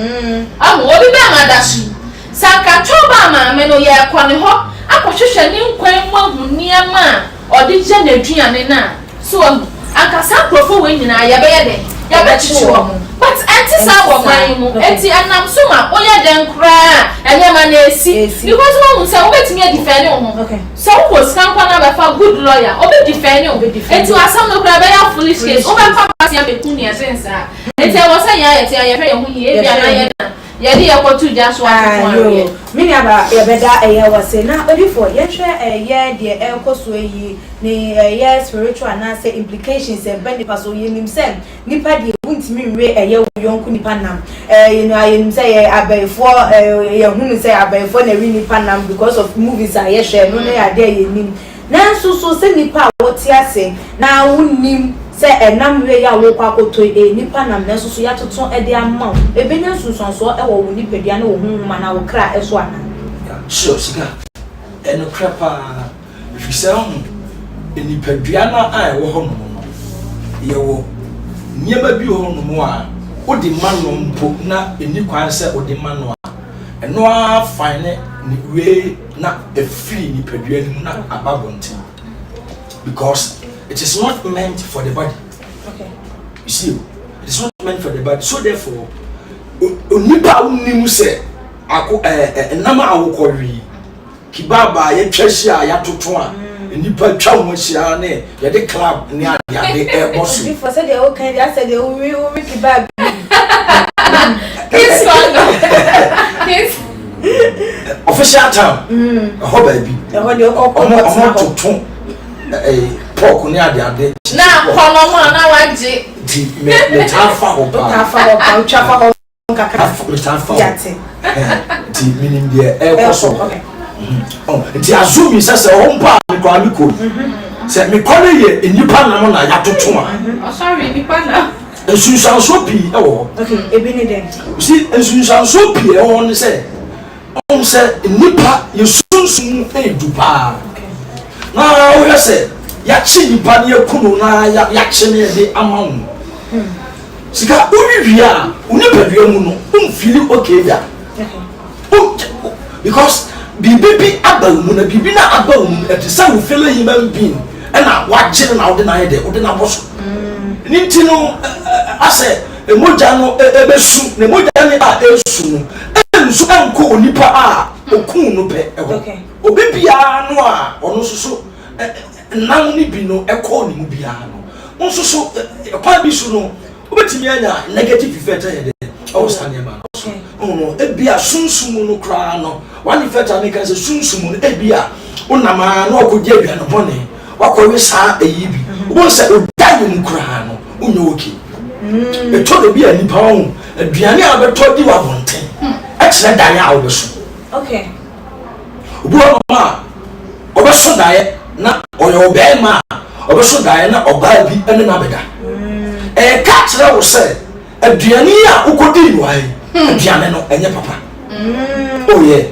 ahu, obi bɛma da so yi. Sɛ anka Cholba maame no yɛrekɔ ne hɔ akɔhwehwɛ ne nkwan mu ahu nneɛma a ɔde yɛ n'aduane no a, So wahu? Anka saa nkurɔfoɔ wei nyinaa yɛbɛyɛ dɛn? Yɛbɛkyekye wɔn. But ɛnte saa wɔ ɔman yi mu. Enti ɛnam so ma woyɛ dɛn koraa a, nneɛma no ɛsi. Because woahu sɛ wobɛtumi adifɛne wo ho. Sɛ wowɔ sika nko ara na wobɛfa good lawyer, ɔbɛdifɛne wo. Enti asɛm no koraa ɛbɛyɛ foolish case. Wobɛfa kwasea bɛku nea ɛsen saa. Enti ɛwɔ sɛ yɛn a yɛte ha yɛhwɛ yɛn ho yie. Ebia na yɛn na yɛde yɛn kɔto gya so atoto aweɛ. Me nuabaa yɛbɛda ɛyɛ wase na odifoɔ yɛnhwɛ ɛyɛ deɛ ɛrekɔ soɔ yi ne ɛyɛ spiritual anaasɛ implications ɛba nipa so yɛnim sɛ nipa deɛ wontumi nwe ɛyɛ wo yɔnko nipa nam ɛɛ yɛn a yɛnim sɛ yɛ abɛɛfoɔ ɛɛ yɛhunu sɛ abɛɛfoɔ na ɛwe nipa nam because of movies a yɛhwɛ no ne adeɛ a yɛnim nanso so sɛ nipa a wɔte ase na wonim. Sɛ ɛnam wei a worekɔ akɔtɔ yi, ɛyɛ nnipa nam nanso so yɛatoto de ama wo? Ɛbɛnya nsunsuansoɔ wɔ wo nipadua ne wo honhom anaa wo kra so anaa? Yeah, sure, sika. Ɛnokorɛ paa, ɛfiri sɛ wohu, nipadua no a ɛwɔ hɔ nom no, yɛwɔ nneɛma bi wɔ hɔ nom a wode ma no mpo na ɛnni kwan sɛ wode ma no a, ɛno ara fine ne wei na ɛfiri nipadua no mu na aba abɔnten. Because it is not meant for the body. Okay. You see, it is not meant for the body. So therefore, onipa a wonim sɛ ako ɛɛ eh, nam a wokɔ wi kebab a yɛtwa ahyia a yɛatoto a nnipa twa ho ahyia ne yɛde club ne adeade ɛbɔ so. Bifo sɛ deɛ woka deɛ asɛ deɛ wowi wowi kebab. Kiss Kiss. Official town. Ɛhɔ baabi. Ɛhɔ deɛ wokɔ kɔ ɔmo ɔmo toto ɛɛ pork ne adeade. Na akɔnɔ mu a na wagye. Nti mɛ mɛ taa fa hɔ paa. Taa fa hɔ paa otwa fa hɔ nkakra. Mɛ taa fa hɔ. Yate. Nti minim deɛ ɛɛkɔ so. Nti azumi sɛ sɛ ɔhɔ mpo a mekɔ a mekɔ sɛ mekɔ no yɛ nnipa nam na yɛatoto a. Ɔsɔre nnipa nam. Nsunsuansoɔ pii wɔ hɔ. Okay, ebi ne dɛn? Si nsunsuansoɔ pii ɛwɔ hɔ ne sɛ ɔhu sɛ nnipa yɛ sunsum mu yɛ du paa. Na wohwɛ sɛ yɛakye nnipa ne yɛku no na yɛakye ne yɛde ama wo. Sika wowiwie a wo nipadua mu no womfili okay da. Because biribi bi aba wo mu na biribi na aba wo mu no ɛte sɛ wo fellow human being ɛna wagye no na wode no ayɛ dɛ wode no abɔ so. Ne nti no asɛ mogya no ɛbɛsu na mogya no a ɛsu no ɛnso ɛnkɔ onipa a okuu no pɛ ɛhɔ. Obi biara no a ɔno nso so nam no bi no ɛkɔɔ ne mu biara no nso so kwan bi so no wobɛtumi anya negative effect ayɛ dɛ ɛwɔ saa nneɛma no so. No ebia sunsum mu no koraa no one effect a meka sɛ sunsum mu no ebia wonam a na wakɔdi aduane bɔne wakɔwe saa ɛyi bi wobɛhu sɛ ɔda yɛ mu koraa no wonyɛ okay. Ɛtɔ da bi a nipa wahu aduane a wobɛtɔ di wɔ abɔnten ɛkyerɛ daeɛ a wobɛso. Obi wɔ hɔ a ɔbɛso daeɛ na ɔyɛ ɔbɛrima a ɔbɛso daeɛ na ɔbaa bi ne no abɛda. Ɛka kyerɛ wo sɛ aduane yi a wokɔdii no ha yi, aduane no ɛnyɛ papa. Oh yeah.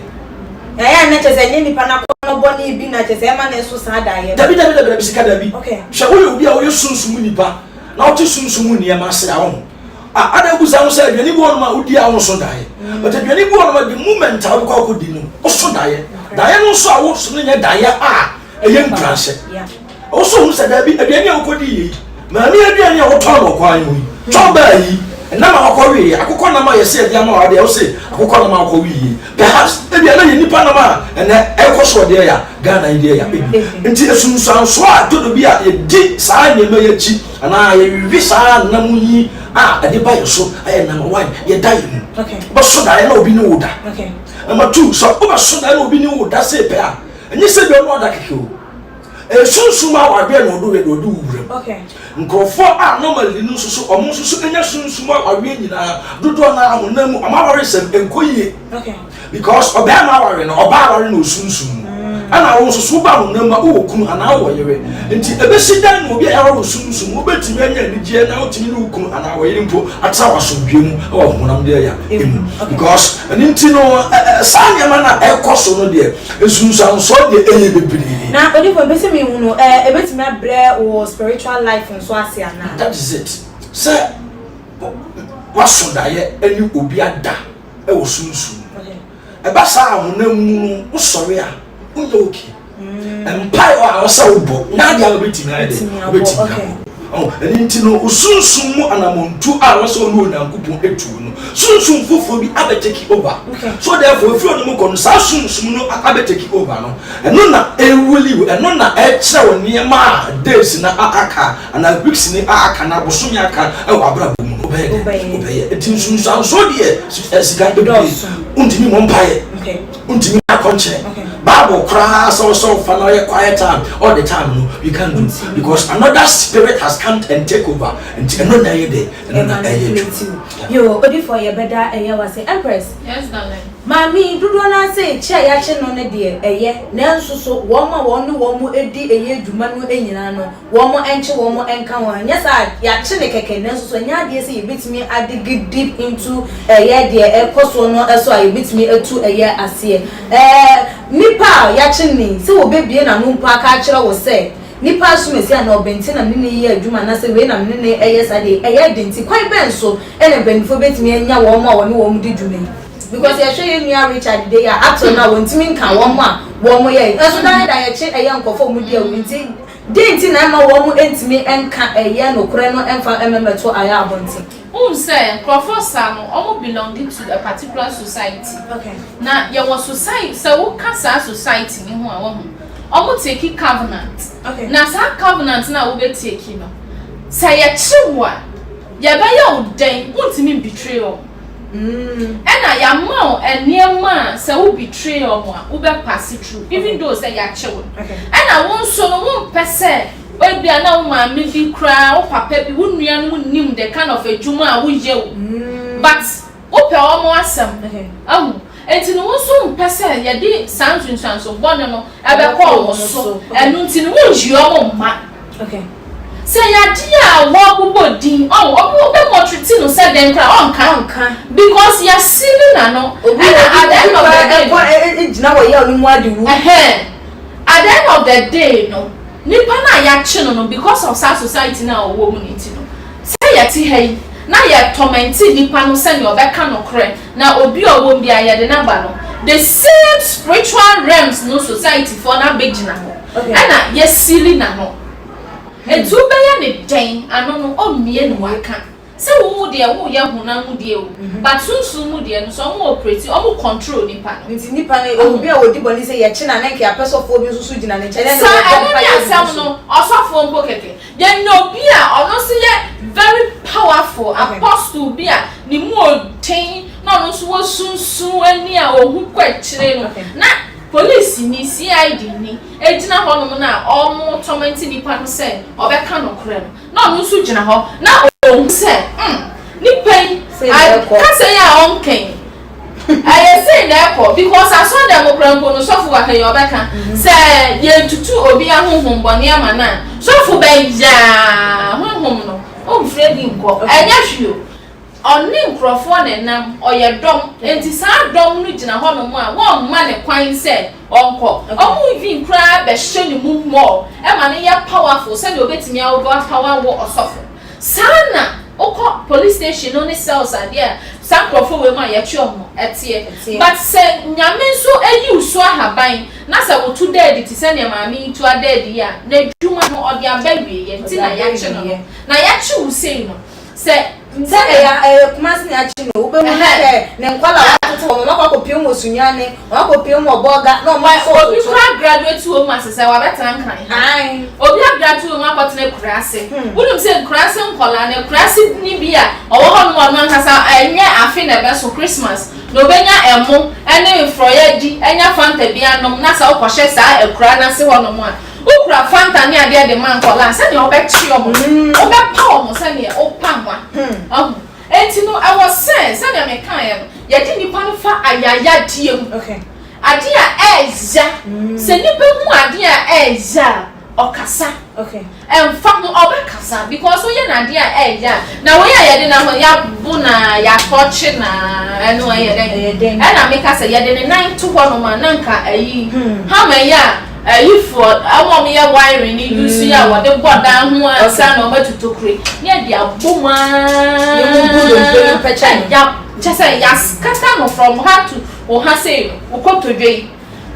Na ɛyɛ a na kyerɛ sɛ ɛnyɛ nipa no akɔnnɔ bɔne bi na kyerɛ sɛ ɛma no so saa daeɛ no. Dabi dabi dabi dabi sika dabi. Okay. Hwɛ woyɛ obi a woyɛ sunsum nipa na wote sunsum mu nneɛma ase a woho. Ah, ada abusa ho sɛ aduane bi wɔ nom a wodi a wonso daeɛ. But aduane bi wɔ nom a the moment a wobɛkɔ akɔdi no woso daeɛ. Daeɛ no nso a woso no nyɛ daeɛ a ɛyɛ nkuranhyɛ. Ɛwɔ sɛ ohu sɛ daabi, aduane a wokɔdii yɛ yi, maame aduane a wotɔn no wɔ kwan ho yi, twɔbaa yi, nam a wakɔweeɛ, akokɔ nam a yɛse yɛde ama wo adeɛ, wose akokɔ nam a wokɔweeɛ yi, perhaps ebia na yɛ nnipa nam a ɛnɛ ɛrekɔ soɔ deɛ ya, Ghana yi deɛ ya, ebi. Nti asunsuansoɔ a ɛtɔ da bi a yɛdi saa nneɛma yi akyi anaa yɛwewe saa nam yi a ɛde ba yɛ so ayɛ number one, yɛda yɛ mu. Wobɛso daeɛ na obi ne wo da. Number two, sɛ wobɛso daeɛ na obi ne wo da sei pɛ a, ɛnyɛ sɛ bia ɔne wo ada kɛkɛ o. Ɛyɛ sunsum awareɛ na ɔde yɛ na ɔde wo wuram. Nkurɔfoɔ a normally no nso so wɔn nso so nya sunsum awareɛ nyinaa dodoɔ no ara honam mu wɔn awaresɛm nkɔ yie. Because ɔbarima aware no ɔbaa aware no osunsum mu. Ɛna wo nso so woba honam mu a wowɔ kunu anaa wowɔ yere. Nti ɛbɛsi dɛn na obi a yɛaware wɔ sunsum mu wobɛtumi anya anigyeɛ na wotumi ne wo kunu anaa wo yere mpo atena wɔ asomdwoeɛ mu wɔ honam deɛ ya mu. Because ɛno nti no saa nneɛma no a ɛkɔ so no deɛ Nsunsuansoɔ deɛ ɛyɛ bebree. Na odifo mepɛ sɛ mehunu ɛ ɛbɛtumi abrɛ wo spiritual life nso ase anaa? That is it sɛ waso daeɛ ɛne obi ada ɛwɔ sunsum mu ɛba saa a honam mu no wosɔre a wonyɛ okay mpaeɛ a ɔsɛ wobɔ nyɛ adeɛ a wobɛtumi ayɛ dɛ wobɛtumi abɔ. Ɔho, ɛno nti no, wo sunsum mu anamɔntu a ɛwɔ sɛ wo ne Onyankopɔn tu no, sunsum foforɔ bi abɛ take over. So therefore, ɛfiri ɔno mu kɔ no, saa sunsum no abɛ take over no, ɛno na ɛruli wo, ɛno na ɛkyerɛ wo nneɛma a days no a aka, anaa weeks no a aka, anaa bosome aka wɔ abrabɔ mu no, wobɛyɛ dɛn? Wobɛyɛ. Nti nsunsuansoɔ deɛ, sika bebree, wontumi mmɔ mpaeɛ. Wontumi akɔnkyerɛ Bible koraa sɛ ɔsɛ ɔfa na ɔyɛ quiet time all the time no you can't do because another spirit has come and take over nti ɛno na ɛyɛ dɛ ɛno na ɛyɛ adwuma. Yoo odifo yɛbɛda ɛyɛ wase Empress. Yes darling. Maame yi, dodoɔ no ara sɛ kyi a yɛakye no no deɛ ɛyɛ, nanso so wɔn a wɔne wɔn di ɛyɛ dwuma no nyinaa no, wɔn nkye wɔn nka ho? Anyɛ saa a, yɛakye no kɛkɛ, nanso so ɛnyɛ adeɛ sɛ yɛbɛtumi adige deep into ɛyɛ deɛ ɛrekɔ soɔ no so a yɛbɛtumi atu ɛyɛ aseɛ? Ɛɛ, nipa a yɛakye no yi, sɛ wɔbɛbue n'ano mpo aka akyerɛ wo sɛ, nipa asomasi anaa ɔbɛnti na me ne no yɛ adwuma anaasɛ wei na me ne no yɛ saa deɛ yi, ɛyɛ den. Nti kwan bɛn so na mpanimfoɔ bɛtumi anya wɔn a wɔne wɔn di dwuma yi? Because yɛhwɛ yɛn nua Richard de yi a, up till now wɔntumi nka wɔn a wɔn yɛ. Nso daa da yɛkye ɛyɛ nkurɔfoɔ a wɔdi awu nti, deɛn nti na ɛma wɔn ntumi nka ɛyɛ nokorɛ no mfa mmɛto ayɛ abɔnten? Wohu sɛ nkurɔfoɔ saa no wɔn belong to a particular society. Na yɛwɔ society, sɛ woka saa society no ho a wahu, wɔn take covenant. Na saa covenant no a wobɛ take no, sɛ yɛkye wo a, yɛbɛyɛ wo dɛn, wontumi mbetray wɔn. Ɛna yɛama wo nneɛma a sɛ wo betray wɔn a, wobɛ pass through even though sɛ yɛakye wo no. Ɛna wo nso no wompɛ sɛ ebia na wo maame bi koraa, wo papa bi, wo nuanom nnim the kind of adwuma a woyɛ o, but wopɛ wɔn asɛm, ahu. Enti no wo nso wompɛ sɛ yɛde saa nsunsuanso bɔne no bɛkɔ wɔn so, ɛno nti no wonyi wɔn mma. Sɛ ɛyɛ adeɛ a wɔabobɔ din, ɔho, obi wobɛmɔtrete no sɛ dɛn koraa ɔnka, because yɛasili n'ano, ɛna at the end of the day no, ɛhɛn, at the end of the day no, nipa no a yɛakye no no, because of saa society no a ɔwɔ mu no nti no, sɛ yɛte ha yi na yɛ tɔmɛnte nipa no sɛnea ɔbɛka nokorɛ na obi a ɔwɔ mu biara yɛde no aba no, the same spiritual realms no society foɔ no abɛgyina hɔ ɛna yɛasili n'ano. Enti wobɛyɛ no dɛn? Ano no ɔmmie no waka sɛ wo mu deɛ woyɛ honam mu deɛ o but sunsum mu deɛ no sɛ ɔmo operate ɔmo control nipa no. Nti nipa no obi a ɔdi bɔne sɛ yɛkye no a na nka yɛapɛ sɔfoɔ bi nso so gyina ne nkyɛn na ɛne Saa wɔbɔ ɛno ne mpaeɛ agu asɛm so. no ɔsɔfoɔ mpo kɛkɛ yɛnya obi a ɔno nso yɛ very powerful apostle bi a ne mu ɔden na ɔno nso wɔ sunsum ani a ɔhu kɔ akyire no na Polisini, CID ni, gyina hɔnom na wɔretɔmɛnte nipa no sɛ ɔbɛka nokorɛ no, na ɔno nso gyina hɔ na ɔhu sɛ hmm, nipa yi, kasa yi a ɔnka yi, ɛyɛ sei na ɛkɔ, because asɔre dɛm koraa mpo no, sɔfo wɔ ha yi ɔbɛka sɛ yɛtutu obi ahonhom bɔne ama no a, sɔfo bɛyaa honhom no, ɔmfiri adi nkɔ, ɛnyɛ hwee o. Ɔne nkurɔfoɔ na ɛnam, ɔyɛ dɔm, enti saa dɔm no gyina hɔnom a wɔmma no kwan sɛ ɔnkɔ. Wɔn even koraa bɛhyɛ ne mu more ma no yɛ powerful sɛdeɛ ɔbɛtumi a over power wo ɔsɔfo. Saa na wokɔ police station no ne cells adeɛ a saa nkurɔfoɔ wei mu a yɛtwe wɔn no ɛteɛ. But sɛ Nyame nso ayi wo so ahaban na sɛ woto da adi te sɛ nea maame yi to ada adi yi a, n'adwuma no ɔde aba awieɛ nti na yɛakye no no. Na yɛakye wo sei no, Sɛ Sɛ ɛyɛ ɛyɛ Kumasi na akyi no, wobɛhu na sɛ ne nkwadaa a watoto wɔn, wɔn akɔ akɔpue mu wɔ Sunyani, wɔn akɔpue mu wɔ Bolga, na wɔn nso Obi koraa graduate wɔ mu ase sɛ wabɛtena Nkran ha. Obi agraduate wɔ mu akɔtena akuraase. Wonim sɛ nkuraase nkwadaa no, akuraase ni bi a ɔwɔ hɔ nom a ɔno ankasa ɛnyɛ afe na ɛbɛso, Christmas, na ɔbɛnya ɛmo ne frɔeɛ adi, anya Fanta bi anom, na sɛ wokɔhyɛ saa akuraa no ase hɔ nom a, Wokura Fanta ne adeɛ de ma nkwadaa a, sɛdeɛ wobɛkye wɔn, wobɛpa wɔn sɛdeɛ wopa nwa. Wahu? Enti no, ɛwɔ sɛ, sɛdeɛ mekaeɛ no, yɛde nnipa no fa ayayadeɛ mu. Adeɛ a ɛɛya. Sɛ nnipa hu adeɛ a ɛɛya a, ɔkasa. Ɛmfa ho, ɔbɛkasa because woyɛ no adeɛ a ɛɛya a, na wei a yɛde no ho, yɛabo no a, yɛatɔkye no a, ɛno ɛyɛ dɛn? Ɛna meka sɛ yɛde ne nan to hɔnom a, na nka ayi, hammer yi a Ayifoɔ, wɔn a wɔyɛ wiring ne use yi a wɔde bɔ dan ho ansa na wɔatu tokuro yi, ne yɛde abɔ mu ara. Ya, kyɛ sɛ yɛaskata no from ha to wo ha sei no, wo kotodwe yi.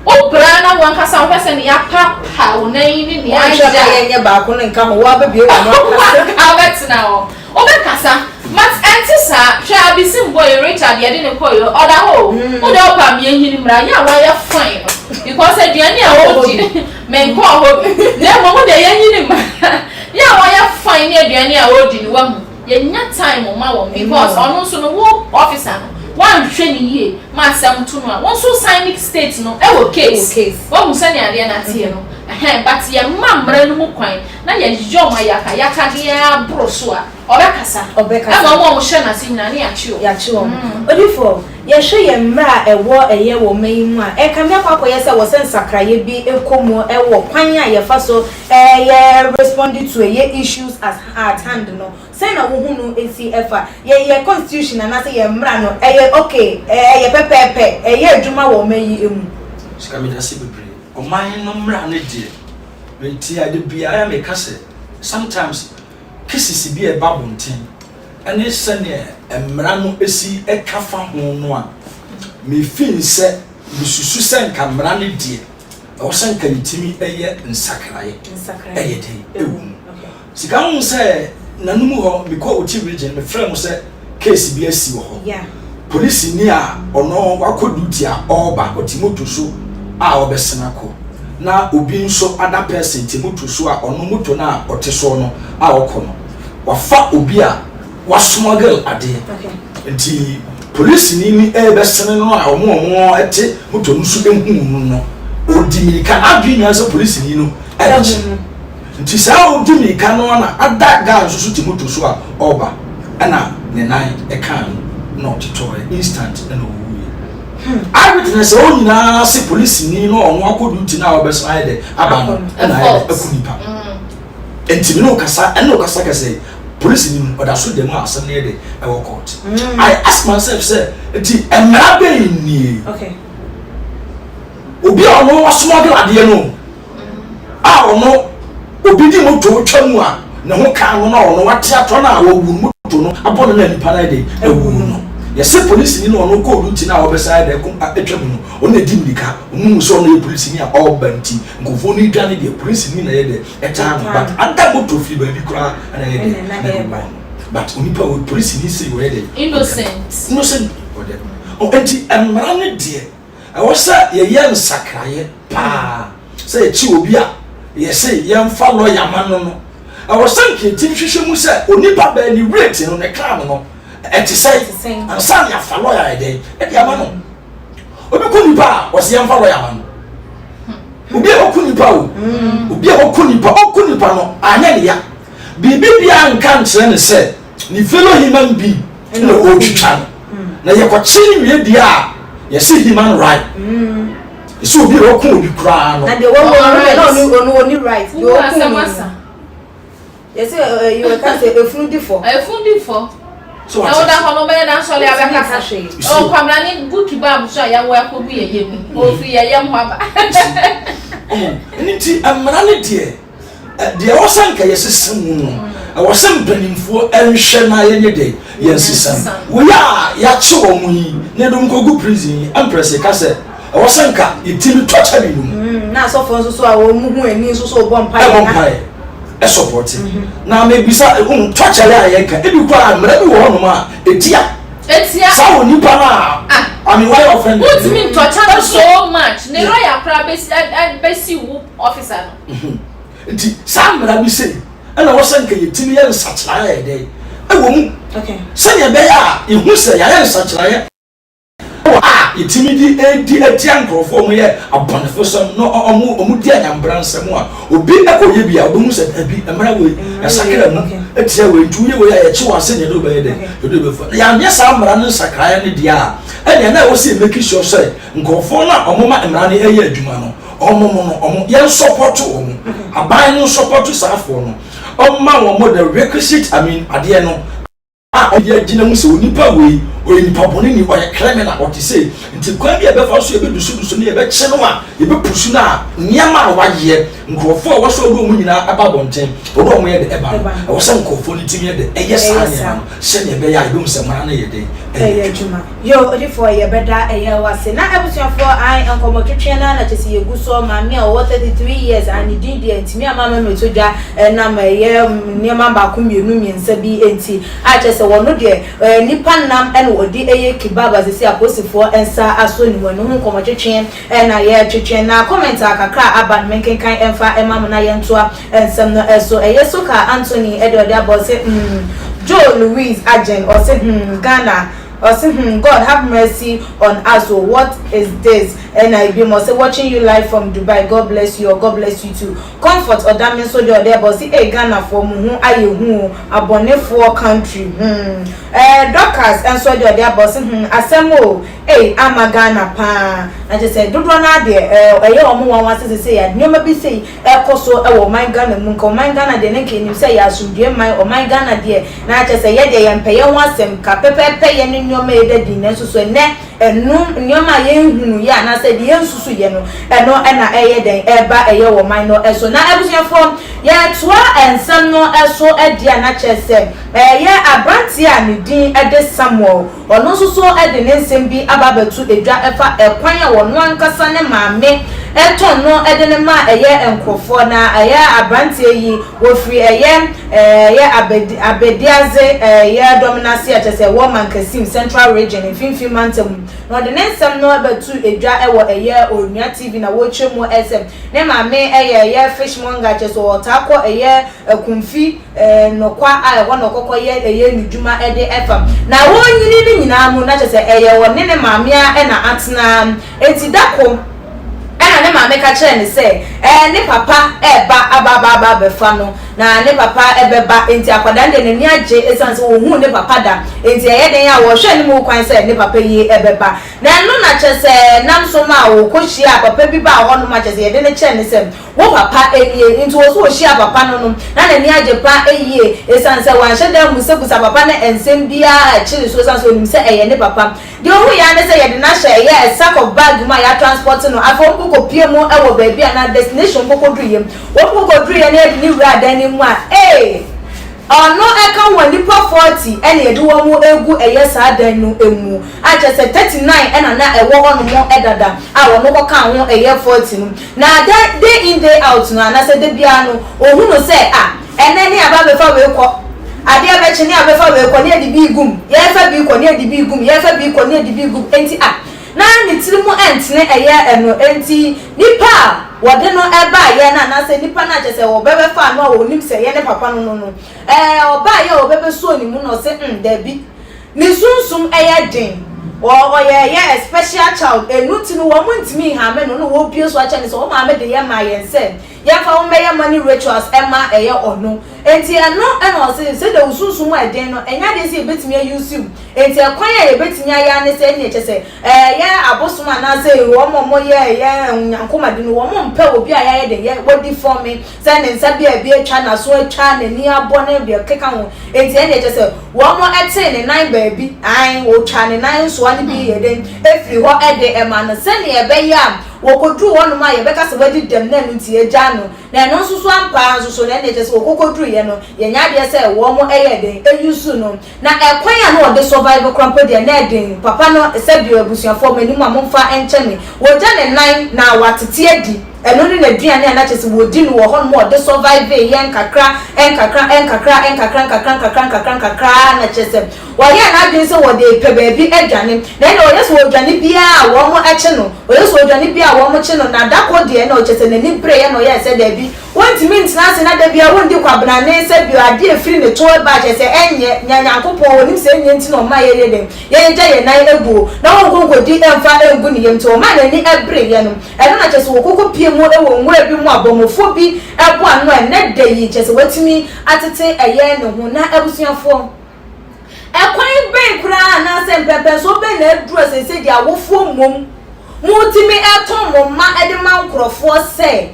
Wo bra na wo ankasa wohwɛ sɛ ne yɛapapa wo nan yi ne nea ayɛ a. Wɔnhwɛ yɛnyɛ baako no nka ho, woabɛbue w'ano akasa. Woabɛtena hɔ. Wobɛkasa but ɛnte saa hwɛ Abisim boy Richard yɛde no kɔɔ yɛ ɔda hɔ o wo deɛ wopɛ a meɛhini mmra yɛ a wayɛ fine no because aduane a ɔdi menkɔɔ hɔ bi na mmom wo deɛ yɛnyini mmra yɛ a wayɛ fine ne aduane a ɔdi no wahu yɛnya time ma wɔn because ɔno nso no wo officer no woanhwɛ no yie ma asɛm to no a wo nso sign ne state no ɛwɔ case wahu sɛnea adeɛ no ateɛ no ɛhɛn but yɛmma mmara no mu kwan na yɛyɛ wɔn ayakayakadeɛ ara boro so a, ɔbɛkasa. Ɔbɛkasa. Ɛma wɔn a wɔhyɛ n'ase nyinaa, ne yɛakye wɔn. Yɛakye wɔn. Odiyifoɔ, Yɛhwɛ yɛn mmara a ɛwɔ ɛyɛ wɔ ɔman yi mu a, ɛrekame akɔ akɔyɛ sɛ ɛwɔ sɛ nsakraeɛ bi kɔ mu wɔ kwan a yɛfa so yɛ respond to ɛyɛ issues as at hand no. Sɛn na wohu no si fa? Yɛ yɛn constitution anaasɛ yɛn mmara no, ɛyɛ okay, ɛyɛ pɛpɛɛpɛ, ɛyɛ adwuma wɔ ɔman yi mu? Sika medase bebree. Ɔman no mmara no deɛ, mente a, da biara meka sɛ sometimes cases bi a ɛba abɔnten ne sɛdeɛ mmara no si ka fa ho no a, me feel sɛ, mesusu sɛ nka mmara no deɛ, ɛwɔ sɛ nka yɛtumi yɛ nsakraeɛ ɛyɛ den ɛwɔ mu. Sika wohu sɛ nanu mu hɔ mekɔ Oti region mefrɛ mo sɛ case bi asi wɔ hɔ. Polisini a ɔno wakɔ duty a ɔreba ɔte moto so a ɔbɛsen akɔ na obi nso other person te moto so a ɔno moto no a ɔte soɔ no a ɔkɔ no wafa obi a wa smuggle adeɛ nti polisini ni ɛrebɛsene no a ɔmo ɔmo ɛte moto no so ehuu no no ɔdi mirika n'adwene nyinaa sɛ polisini no ɛrekye. Nti saa a ɔdi mirika no ara na ada guy nso so te moto so a ɔreba ɛna ne nan ɛkaa no na ɔtotɔɔɛ instant ɛna ɔwuiɛ. Eye witness a wɔn nyinaa se polisini no a ɔno akɔ duty no a ɔbɛsan ayɛ dɛ aba no ɛna ayɛ dɛ aku nipa. Nti me ne wo kasa ɛne wo kasa kɛsɛ yi polisini no ɔda so da mu a asɛm no yɛ dɛ ɛwɔ court. I ask myself sɛ nti mmara bɛn nie? Obi a ɔno wasmuggle adeɛ no a ɔno obi de moto twa mu a ne ho kaa no na ɔno wate atɔ no a wawu no moto no abɔ no na nipa no ayɛ dɛ awu no yɛsɛ polisini na ɔno kɔɔ duty no a ɔbɛsan ayɛ dɛ atwa mu no ɔno na ɛdi mmirika ɔmo hu sɛ ɔno yɛ polisini a ɔreba nti nkurɔfoɔ no dwane deɛ polisini na ɛyɛ dɛ ɛtaa no but ada moto firi baabi koraa na ɛyɛ dɛ na ɛwɔ no but onipa wɔ polisini sei wɔyɛ dɛ innocent innocent ɔdɛ nti mmara no deɛ Ɛwɔ sɛ yɛyɛ nsakraeɛ paa sɛ yɛkye obi a yɛse yɛmfa lɔya ma no no. Ɛwɔ sɛ nka yɛtumi hwehwɛ mu sɛ onipa bɛn ne rate no, ne crime no ɛte sɛn ansa na yɛafa lɔya ayɛ dɛn ɛde ama no. Obi ku nipa a wɔse yɛmfa lɔya ma no. Obi a ɔku nipa o, obi a ɔku nipa, ɔku nipa no anyɛ ne ya. Biribi biara nka nkyerɛ no sɛ ne fellow human being na ɔretwitwa no. Na yɛkɔkye no wie deɛ a, yɛse human right. Yɛsɛ obi a ɔko obi koraa no. Na deɛ wawu no deɛ na ɔno ɔno ɔni right. Deɛ ɔko no no. Yɛsɛ ɛyi wɔka sɛ efunu di fɔ. Efunu di fɔ. Na woda hɔ no wobɛyɛ dɛ asɔre abɛkasa. Ɔwɔ Kwabena ne gu kebab so a yɛawo akɔgu yɛn yam. Ɔfiri yɛn yam hɔ aba. Ɛno nti mmara no deɛ. Deɛ ɛwɔ sɛ nka yɛsesa mu no, ɛwɔ sɛ mpanimfoɔ nhwɛ na yɛnyɛ dɛn, yɛnsesa mu. Wei a yɛakye wɔn yi na yɛde wɔn kɔgu prison yi, Empress ka sɛ ɛwɔ sɛ nka yɛtumi tɔkyɛ binom. Mm, na asɔfoɔ nso so a wɔn mu hu ani nso so bɔ mpaeɛ. Ɛbɔ mpaeɛ, ɛsɔpɔte. Na mebisa, tɔkyɛre a yɛka, ebi koraa mmara bi wɔ hɔnom a ɛtia. Etia. Saa wɔ nipa no a, I mean why offend? Wotumi ntɔkyɛ no so much, ne lawyer koraa bɛsi bɛsi wo officer no. Nti saa mmara bi sei ɛna ɛwɔ sɛ nka yɛtumi yɛ nsakyeraeɛ a ɛdɛn ɛwɔ mu sɛdeɛ ɛbɛyɛ a yɛhu sɛ yɛayɛ nsakyeraeɛ wɔ a yɛtumi de ɛdi atia nkurɔfoɔ wɔn yɛ abɔnefosɛm na wɔn wɔn di anyambra nsɛm a obi ɛkɔyɛ bi a ɔbɛhu sɛ dabi mmara wei yɛsakra mu atia wei nti woyɛ wei a yɛkye wɔ ase deɛ ɛde wobɛyɛ dɛ yɛde wobɛfa na yɛanyɛ saa mmara no nsakraeɛ no deɛ a ɛneɛ na ɛwɔ sɛ yɛ make sure sɛ nkurɔfoɔ no a wɔma mmara no ɛyɛ adwuma no Wɔn no wɔn yɛn sɔpɔto wɔn aban no nsɔpɔto saa foɔ no ɔma wɔn the requisite I mean adeɛ no a ɔde agyina mu sɛ onipa wei ɔyɛ nipa bɔne ni ɔyɛ criminal ɔte sei nti kwan bi a ɛbɛfa so yɛbɛdusudusu no yɛbɛkye no a yɛbɛpusu no a nneɛma a wayɛ nkurɔfoɔ a wɔsɔ ɔde wɔn nyinaa ɛba abɔnten ɔde wɔn yɛ de ɛba no ɛwɔ sɛ nkurɔfoɔ no tumi yɛ de ɛyɛ saa nneɛma no sɛdeɛ ɛbɛyɛ a yɛbɛhu sɛ mmara no yɛ den ɛyɛ adwuma. Yo odifoɔ yɛbɛda ɛyɛ wo ase. Na abusuafoɔ ae nkɔmɔ twetweɛ no ara na kyɛsɛ yɛgu soɔ maame a ɔwɔ 33 years ae ne din deɛ ntumi ama mammɛto dwa ɛnam ɛyɛ nneɛma baako mmienu mmiɛnsa bi nti a kyɛsɛ wɔno deɛ ɛyɛ nipa nam ɛna ɔde ɛyɛ kebab a sɛsɛ apolisifoɔ nsa asɔ ne mu ɛno ho nkɔmɔ twetweɛ ɛna yɛtwetwe na comment a kakra a aba no menkenkan ɛmfa ɛma mo na yɛntoa nsɛm no so ɛyɛ Soka Anthony ɛde ɔde aba ɔse hmm Joe Louis Agyen ɔse hmm Ghana Ɔse hmm God have mercy on us o what is this? Ɛna ebiom ɔse watching you live from Dubai God bless you all God bless you too Comfort Ɔdame nso deɛ ɔde ɛba ɔse ei Ghanafoɔ mo ho ayɛ hu o abɔnefoɔ country hmm ɛɛ Dorcas nso deɛ ɔde aba ɔse hmm asɛm o ei ama Ghana paa na kyerɛ sɛ dodoɔ no ara deɛ ɛɛ ɛyɛ wɔn nwanwa sɛ sesei a nneɛma bi sei ɛkɔ so wɔ ɔman Ghana mu nka ɔman Ghana deɛ na nka yɛnim sɛ ɛyɛ asomdwoeɛ man ɔman Ghana deɛ na kyerɛ sɛ yɛdeɛ yɛmpɛ yɛn ho asɛm ka pɛpɛɛpɛ yɛ ne nneɛma a ɛda din nanso so ɛnnɛ Ɛno, nneɛma a yɛnhunuiɛ anaasɛ deɛ yɛnsusuiɛ no, ɛno na ɛyɛ dɛn ɛreba ɛyɛ wɔ man no so. Na abusuafoɔ, yɛtoa nsɛm no so deɛ a, na kyerɛ sɛ ɛyɛ aberanteɛ a ne din de Samuel, ɔno nso so de ne nsɛm bi aba abɛto dwa ɛfa ɛkwan a ɔno ankasa ne maame tɔn no de no maa ɛyɛ nkorɔfoɔ. Na ɛyɛ aberanteɛ yi, wɔfiri ɛyɛ Ɛyɛ Abed Abediadze ɛyɛ dɔm no ase a kyerɛ sɛ ɛwɔ Mankasim, Central Region, Mfinfin Mantam mu. Na ɔde ne nsɛm no bɛtoo edwa wɔ ɛyɛ Onua TV na wɔrekyerɛ mu sɛ ne maame yɛ ɛyɛ fish monger kyerɛ sɛ ɔtaa kɔ ɛyɛ Akumfi Nnɔkwa a ɛhɔ na ɔkɔkɔ yɛ ɛyɛ ne dwuma de fa. Na wɔrenyini no nyinaa mu na kyerɛ sɛ ɛyɛ ɔne ne maame ara na atena. Enti da ko Ɛnna ne maame ka kyerɛɛ no sɛ, Ɛɛ, ne papa reba aba aba aba abɛfa no, na ne papa bɛba. Enti akwadaa no deɛ, n'ani agye ɛsiane sɛ ɔnhuu ne papa da. Enti ɛyɛ dɛn a ɔrehwɛ anim kwan sɛ ne papa yi bɛba. Na ɛno na kyerɛ sɛ nam so maa ɔkɔhyiaa papa bi baa hɔnom a kyerɛ sɛ yɛde no kyerɛɛ no sɛ, Wo papa nie. Enti ɔso ɔhyiaa papa no no, na n'ani agye pa ara yie ɛsiane sɛ wanhyɛ da ammusabusa papa no nsɛm biara a ɛkyere so ɛsiane sɛ ɔnim sɛ ɛyɛ ne papa. Deɛ ɔhuiɛ ara ne sɛ yɛde no ahyɛ ɛyɛ a sack of bag mu a yɛatranspɔte no, afei wɔn kɔkɔpue mu wɔ baabi a na destination wɔn kɔkɔduruiɛ. Wɔn kɔkɔduruiɛ na yɛde no wuraa dan no mu a, ee! Ɔno ɛka ho a nnipa 40 na yɛde wɔn regu ɛyɛ saa dan no mu, a kyerɛ sɛ 39 na na ɛwɔ hɔnom dada a wɔn kɔkaa ho ɛyɛ 40 no. Na da day in day out no anaasɛ da biara no, ɔhunu sɛ ah, Ɛnnɛ ne aba abɛfa wei kɔ, adeɛ bɛkye ne abɛfa wei kɔ ne yɛde bi regu mu, yɛrefa bi rekɔ ne yɛde bi regu mu, yɛrefa bi rekɔ ne yɛde bi regu mu, enti a na ne tiri mu ɛntene ɛyɛ ɛno, enti nipa a wɔde no baeɛ no anaasɛ nipa no a kyerɛ sɛ wɔbɛbɛfaa no a wɔnim sɛ ɛyɛ ne papa no no no, ɛɛ ɔbaeɛ a wɔbɛbɛsuo ne mu na ɔse mm dabi, ne sunsum ɛyɛ den, ɔ ɔyɛ ɛyɛ a special child, ɛno nti no wɔn ntumi nhame no na wɔbue so akyɛ no sɛ wo maame de yɛ maa yɛn sɛ Yɛmfa wo mmɛyɛ money rituals ɛma ɛyɛ ɔno. Enti ɛno na ɔse sɛdeɛ wo sunsum ɛden no ɛnyɛ adeɛ sɛ yɛbɛtumi a use wo. Enti ɛkwan a yɛbɛtumi ayɛ ara ne sɛ ɛneɛ kyɛsɛ ɛyɛ abosom anaasɛ wɔn a wɔyɛ ɛyɛ nyankomade no wɔn mpɛ obi a yɛayɛ dɛn yɛ wadi fɔme sɛ ne nsa bi a ebi atwa n'aso atwa n'ani abɔ ne deɛ ɛkeka ho. Enti ɛneɛ kyɛsɛ wɔn ɛtee ne nan baabi ae wɔtwa ne nan nsoa no bi yɛ dɛn ɛfiri hɔ ɛde ɛma no sɛdeɛ ɛbɛyɛ a Wɔkɔduruu hɔnom a, yɛbɛka sɛ wadi dɛm na ɛno nti yɛagyaa no. Na ɛno nso so ampa ara nso so no, ɛnneɛ kyerɛ sɛ wɔkɔkɔduruiɛ no, yɛnyɛ adeɛ sɛ wɔn yɛɛ dɛn, ɛyusu no. Na ɛkwan a na ɔde survive koraa mpo deɛ, na ɛden. Papa no, sɛdeɛ abusuafoɔ, m'anim a momfa nkyɛ me, wɔgya ne nan na watete adi. Ɛno ne n'aduane a na kyerɛ sɛ wɔdi no wɔ hɔnom a ɔde survive-eɛ nkakra, nkakra, nkakra, nkakra, nkakra, nkakra, nkakra, nkakra ara na kyerɛ sɛ Wɔyɛɛ n'adwene sɛ wɔde repɛ baabi adwane, na ɛnna ɔyɛ sɛ ɔredwane biara a wɔkye no, ɔyɛ sɛ ɔredwane biara a wɔkye no, na da koro deɛ na ɔkyerɛ sɛ n'ani bereeɛ na ɔyɛɛ sɛ daabi, wɔntumi ntena ase na da biara wɔndi kwabenane sɛ bio adeɛ a ɛfiri ne to ba a kyerɛ sɛ ɛnyɛ, nea Nyankopɔn ɔnim sɛ ɛnyɛ nti na ɔma yɛyɛ dɛn, yɛgya yɛn nan aguo na wɔnkɔ nkɔdi mfa ngu ne yam nti ɔmaa n'ani bereeɛ no, ɛno na kyerɛ sɛ wɔkɔkɔ pie mu wɔ nwura bi mu a bɔmmɔfoɔ bi boa no a ɛnnɛ da yi kyerɛ sɛ watumi atete ɛyɛ ne ho na abusuafoɔ. Ɛkwan bɛn koraa anaasɛ mpɛnpɛnsoɔ bɛn na aduru a seesei deɛ awofoɔ mmom motumi tɔn mo mma de ma nkorɔfoɔ sɛ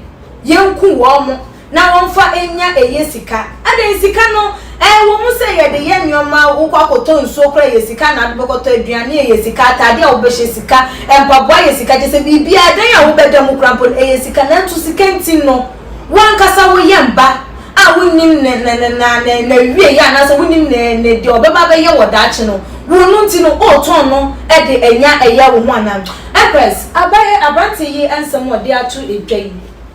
yɛnku wɔn na wɔmfa nnya ɛyɛ sika? Adɛn sika no ɛwɔ mu sɛ yɛde yɛ nnoɔma, wokɔ akɔtɔ nsuo koraa ɛyɛ sika na wode bɛkɔtɔ aduane ɛyɛ sika, ataadeɛ a wobɛhyɛ sika, mpaboa yɛ sika, kyerɛ sɛ biribiara, dan a wobɛda mu koraa mpo no ɛyɛ sika, nanso sika nti no Wo ankasa wo yam ba a wonnim ne ne ne na ne n'awieeɛ anaasɛ wonnim ne ne deɛ ɔbɛba abɛyɛ wɔ daakye no, wo no nti no woretɔn no de anya ɛyɛ wo ho anaa? Empress, abaɛ aberanteɛ yi nsɛm a ɔde ato dwa yi,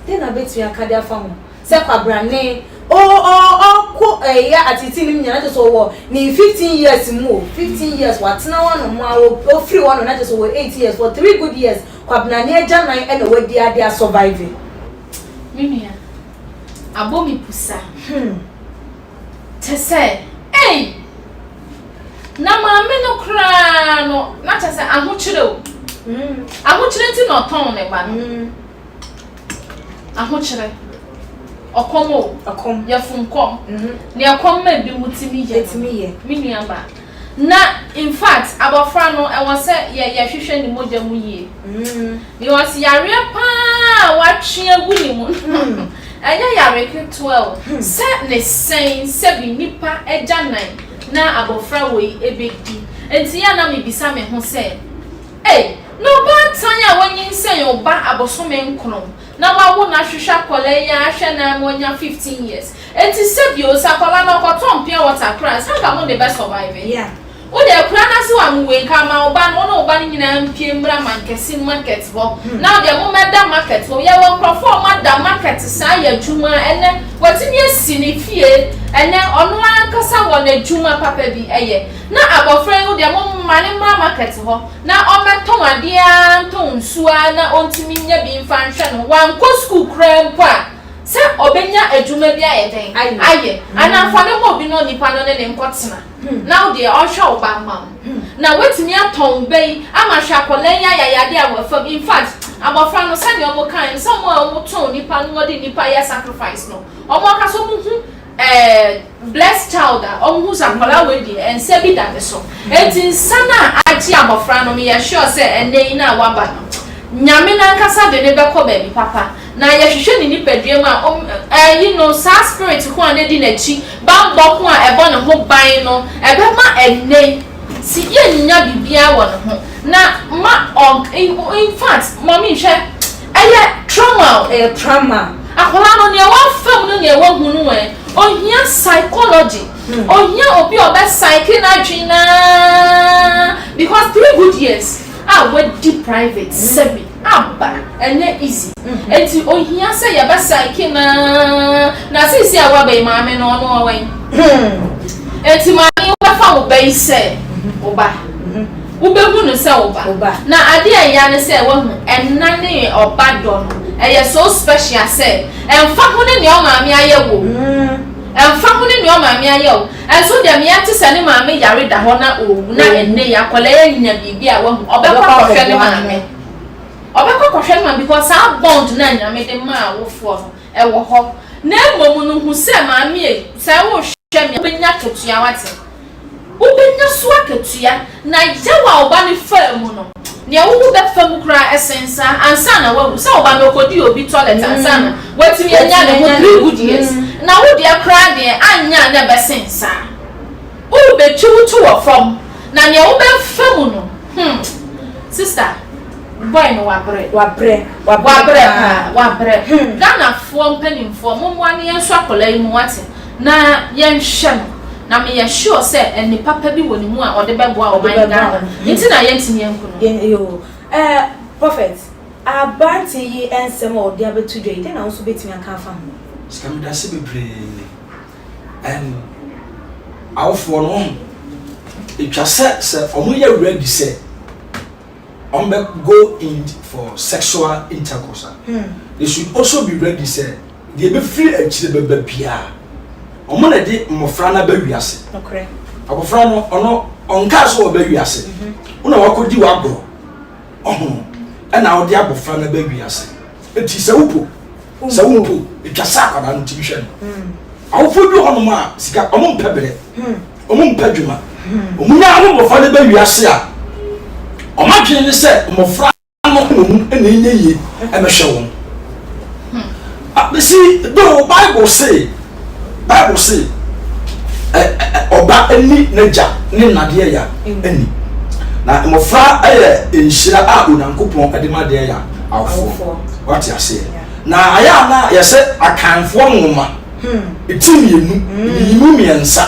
deɛn na wobɛtumi aka de afa ho? Sɛ kwabrane, o o ɔko ɛyɛ ateetee no mu nyinaa na kyerɛ sɛ ɔwɔ ne 15 years mu o, 15 years watena hɔ nom a ɔfiri hɔ nom na kyerɛ sɛ ɔwɔ 8 years, for 3 good years kwabrane agyanan na wadi ade asurvive. Me nua, abɔ me pusa. Hmm. Kyɛ sɛ, ei! Na maame no koraa no, na kyɛ sɛ ahokyere o. Ahokyerɛ nti na ɔtɔn ne ba no. Ahokyerɛ. Ɔkɔm o. Ɔkɔm. Yɛfom kɔm. Nea ɛkɔm ma ebi mu tumi yɛ no. Me nua baa. Na in fact abɔfra no ɛwɔ sɛ yɛ yɛhwehwɛ ne mogya mu yie. Because yareɛ paa a watwe agu ne mu no ɛnyɛ yare ketewa o. Sɛ ne sɛn sɛbi nipa agyanan na abɔfra wei ɛbɛdi. Nti yɛ a na mebisa me ho sɛ ei na ɔbaatan a wanyinsɛn ɔba abosome nkron na wawo no ahwehwɛ akwadaa yi ara ahwɛ no ara ma wanya 15 years Enti sɛ bio, sɛ akwadaa no ɔkɔtɔn pure water koraa a, sɛ anka mo de bɛ survive? Wo deɛ akura no ase wa mo wei, nka ma wo ba no, wo ne wo ba no nyinaa mpue mmra Mankɛse market hɔ, na wo deɛ mo mmɛda market hɔ. Yɛwɔ nkorɔfoɔ a wɔn ada market saa yɛ adwuma, ɛnɛ watumi asi ne fie, ɛnɛ ɔno ankasa wɔ n'adwuma papa bi yɛ. Na abɔfra yi wo deɛ mo mma no mmra market hɔ na ɔmmɛtɔn adeɛ ara, ntɔn nsuo ara na ɔntumi nya bi mfa nhwɛ ne ho. Wankɔ sukuu koraa mpo a, Sɛ ɔbɛnya adwuma bi ayɛ dɛn? Ayɛ. Anaa fa no ma obi na onipa no ne no nkɔtena, na wo deɛ ɔnhwɛ wo ba mma wo. Na woatumi atɔn wo ba yi ama hwɛ akwadaa yi ayayadeɛ a wafa mu. In fact, abɔfra no sɛdeɛ wɔkaeɛ no, sɛ wɔn a wɔtɔn nnipa no wɔde nnipa yɛ sacrifice no, wɔn ankasa wɔhu eh, blessed child a, wɔhu sɛ akwadaa wei deɛ nsa bi da ne so. Enti nsa no a agye abɔfra no, meyɛ sure sɛ ɛnnɛ yi no a waba no, Nyame no ankasa de no bɛkɔ baabi papa. Na yɛhwehwɛ ne nipadua mu a, om, ɛyi no, saa spirit ko a na edi n'akyi, bammɔ ko a ɛbɔ ne ho ban no, ɛbɛma ɛnnɛ yi, si yɛnnya biribiara wɔ ne ho, na ma ɔnk, in, in fact, mummy hwɛ, ɛyɛ trauma o. Ɛyɛ trauma. Akwadaa no, nea wafa mu ne nea wahu no ɛ, ohia psychology, ohia obi a ɔbɛ psyche n'adwene no ara, because three good years a wadi private, sɛbi. aba ɛnyɛ easy enti ohia sɛ yɛbɛ psyche no aa na seesei a waba yi maame no ɔno ɔwɛn enti maame yi wobɛfa wo ba yi sɛ wo ba wobɛhu no sɛ wo ba na adeɛ a ɛya ne sɛ wahu ɛna ne ɔba dɔ no ɛyɛ so special sɛ ɛmfa ho ne nea ɔmaame ayɛ wo ɛmfa ho ne nea ɔmaame ayɛ wo Ɛnso deɛ mea te sɛ ne maame yare da hɔ na ɔrewu na ɛnnɛ yi akwadaa yi anya biribi a wahu ɔbɛkɔ akɔhwɛ ne maame ɔbɛkɔ akɔhwɛ ne maame because saa bond no a Nyame de maa awofoɔ no ɛwɔ hɔ na mmom no hu sɛ maame ei sɛ wohwɛ me a wobɛnya akatua wate wobɛnya so akatua Na yaw a wo ba no faa mu no, nea wo wu bɛfa mu koraa ɛsen saa ansa na wawu. Sɛ wo ba no ɔkɔdii obi toilet ansa na watumi anya ne ho three good years, na wo deɛ koraa deɛ anyɛ a na ɛbɛsen saa. Worebɛtwi wo to wɔ fam, na nea wobɛfa mu no, hmm, sister, boy no wabrɛ. Wabrɛ, wabrɛ paa, wabrɛ. Ghanafoɔ mpanimfoɔ, mommoa no yɛnsɔ akwadaa yi mu, wate. Na yɛnhwɛ no, na meyɛ sure sɛ ɛnne papa bi wɔ ne mu a ɔde bɛboa ɔman Ghana, nti na yɛntumi anku no. Yɛn yoo eh Prophet, aberanteɛ yi nsɛm a ɔde abɛto dwa yi, dɛn na wo nso wobɛtumi aka afa ho? Sika medase bebree ɛn awofoɔ no wohu etwa sɛ sɛ ɔmo yɛ ready sɛ ɔmo bɛ go in for sexual intercourse a they should also be ready sɛ Deɛ ɛbɛfiri akyire bɛba biara, wɔn na ɛde mmɔfra no aba wiase. Abɔfra no, ɔno ɔnkaa sɛ ɔba wiase. Mhm. Wo na wakɔdi w'agorɔ ɔho ɛna wode abɔfra no aba wiase. Eti sɛ wopo, sɛ wompo, ɛtwa sɛ akwadaa no tumi hwɛ no. Mm. Awofoɔ bi wɔ hɔnom a sika wɔn mpɛ brɛ, hmm. wɔn mpɛ adwuma. Hmm. Wɔn nya no mmɔfra no ba wiase a, wɔn adwene ne sɛ mmɔfra no mmom na ɛnyɛ yie mmɛhwɛ wɔn. Bɛsi though Bible se Bible se ɔba ani n'agya ne nnadeɛ ya ani na mmɔfra yɛ nhyira a Onyankopɔn de ma deɛ ya awofoɔ wate aseɛ na ayɛ a na yɛsɛ akanfoɔ nwoma Ti mmienu, nyiyimu mmiɛnsa.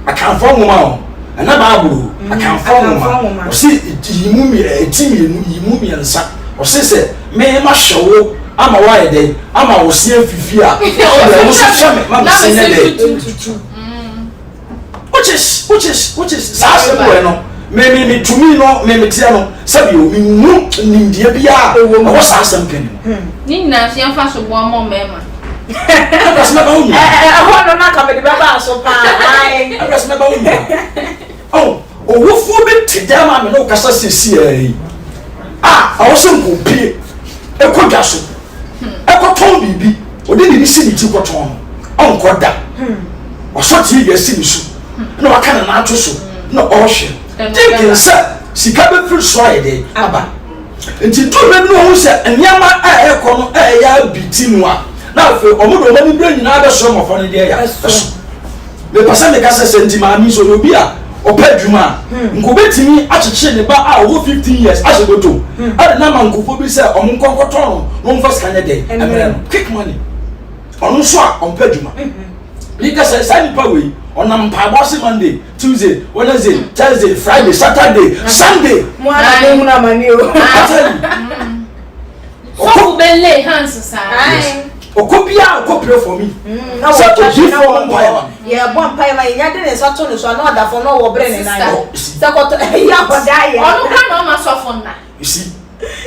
Akanfoɔ nwoma o, ɛnyɛ Bible o, Akanfoɔ nwoma. Ɔse nyiyimu ti mmienu, nyiyimu mmiɛnsa. Ɔse sɛ me mahwɛ wo ama woayɛ dɛn, ama wo se afifi a, deɛ wo nso hwɛ me ma me se nyɛ dɛn. Which is which is which is saa asɛm wɔ no me me me tumi no me me teɛ no sɛbi o me nhu nimdeɛ biara ɛwɔ saa asɛm pɛ ne mu. Ne nyinaa nso yɛmfa so boa mmɔ mmarima. Ɛbrɛ sɛ mɛba wo nyinaa. Ɛhɔ no na ka mede bɛba so paa. Ɛbrɛ sɛ mɛba wo nyinaa. Oh, owufoɔ bi te dɛm a me ne wo kasa seesei yi. a ɛwɔ sɛ nka opie ɛkɔ dwa so ɛkɔtɔn biribi ɔde biribi si ne ti kɔtɔn no ɔnkɔ da wasɔ TV asi ne so na waka ne nan ato so na ɔrehwɛ thinking sɛ sika bɛfiri so ayɛ dɛ aba nti duru baabi na ɔhu sɛ nneɛma a ɛrekɔ no ɛyɛ abi ti mu a na afei ɔmo de ɔmo ani bere nyinaa bɛsɔ mmɔfra no deɛ ya ɛso. Mepɛ sɛ meka sɛ, sɛ nti maame yi sɛ ɔyɛ obi a ɔpɛ adwuma a, nka ɔbɛtumi akyekyere ne ba a ɔwɔ 15 years ahyɛ bɔtɔ mu de no ama nkurɔfoɔ bi sɛ wɔn nkɔ nkɔtɔn no na wɔmfa sika nyɛ dɛn mmrɛ no. Quick money. Ɔno nso a ɔmpɛ adwuma. Meka sɛ saa nipa wei ɔnam mpaebɔ ase Monday, Tuesday, Wednesday, Thursday, Friday, Saturday, Sunday. Mo ara na mohunu amane o. I tell you. Sɔfo bɛ lay hands saa. Yes. Ɔkɔ biara ɔkɔ pray for me. Mm, na sɛ odiifoɔ bɔ mpaeɛ ma me. Yɛ bɔ mpaeɛ ma yɛnya de ne nsa to ne so a na ɔda fam na ɔwɔ bere ne nan. Sɛ kɔtɔ ɛyi akɔda yɛ. Ɔno kora na ɔma sɔfo nna. You see,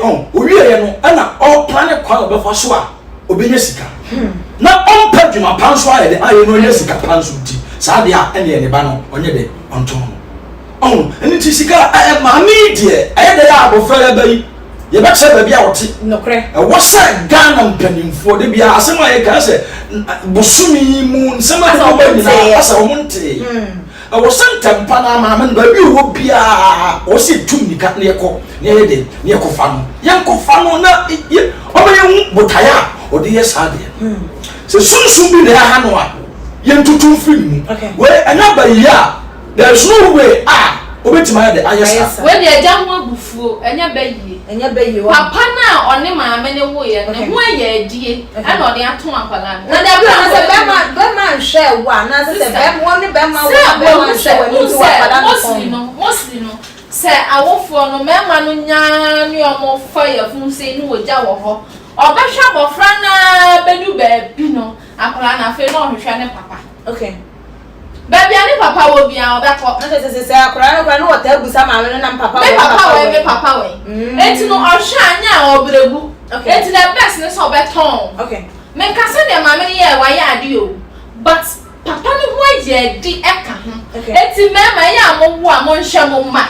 ɔn owie yɛ no ɛna ɔplane kwan a ɔbɛfa so a ɔbɛnya sika. Hmm. Na ɔmpɛ adwuma pa nso ayɛ de ayɛ na ɔnya sika pa nso nti saa deɛ a ɛne ne ba no ɔnyɛ dɛ ɔntɔn no. Ɔn ɛne ti sika ɛɛ maame yi deɛ ɛyɛ dɛ yɛ abɔfra yɛ ba yi. Yɛbɛkyerɛ baabi a ɔte. Nokorɛ. Ɛwɔ sɛ Ghana mpanimfoɔ, da biara asɛm a yɛka sɛ bosome yi mu nsɛm a ɛbɛbɔ ba nyinaa asɛ wɔn ntee. Ɛwɔ sɛ ntɛmpa no ara maame no baabi a ɔwɔ biara ɔwɔ sɛ yɛtu mmirika na yɛkɔ na yɛyɛ dɛn na yɛkɔfa no. Yɛnkɔfa no na yɛ ɔma yɛhu botaeɛ a ɔde yɛ saa adeɛ no. Sɛ sunsum bi na ɛha no a, yɛntutu mfiri ne mu. Wei ɛnyɛ abayie a There is no way a obetumi ayɛ dɛ ayɛ saa. Wei deɛ agya ho abufuo, ɛnyɛ bɛ yie. Ɛnyɛ bɛ yie wahu. Papa no a ɔne maame no woeɛ no, ne ho ayɛ adie ɛna ɔde atɔn akwadaa no. Na dabi o, na sɛ bɛrima bɛrima nhwɛ wo a, anaasɛ sɛ bɛrima wɔn ne bɛrima wo na bɛrima nhwɛ w'ani nti wɔ akwadaa no kɔn. No, mostly no, sɛ awofoɔ no, mmarima no nyaa ne wɔn fa yafunu sei ne wɔgya wɔ hɔ, ɔbɛhwɛ abɔfra no ara bɛdu baabi no, akwadaa no afei na ɔhwehwɛ ne papa. Okay. Baabi a ne papa wɔ biara ɔbɛkɔ. Na kyerɛ sɛ sɛ akwadaa no koraa na wɔtaa bisa maame no na me papa wɔ me papa wɔ me papa wɔ Enti no ɔhwɛ a nyɛ a ɔbrɛgu. Enti the best ne sɛ ɔbɛtɔn. Okay. Menka sɛ deɛ maame no yɛɛ wayɛ ade o but papa no ho ayɛ adi ɛka ho. Enti mmarima ɛyɛ a mowo a monhwɛ mo mma.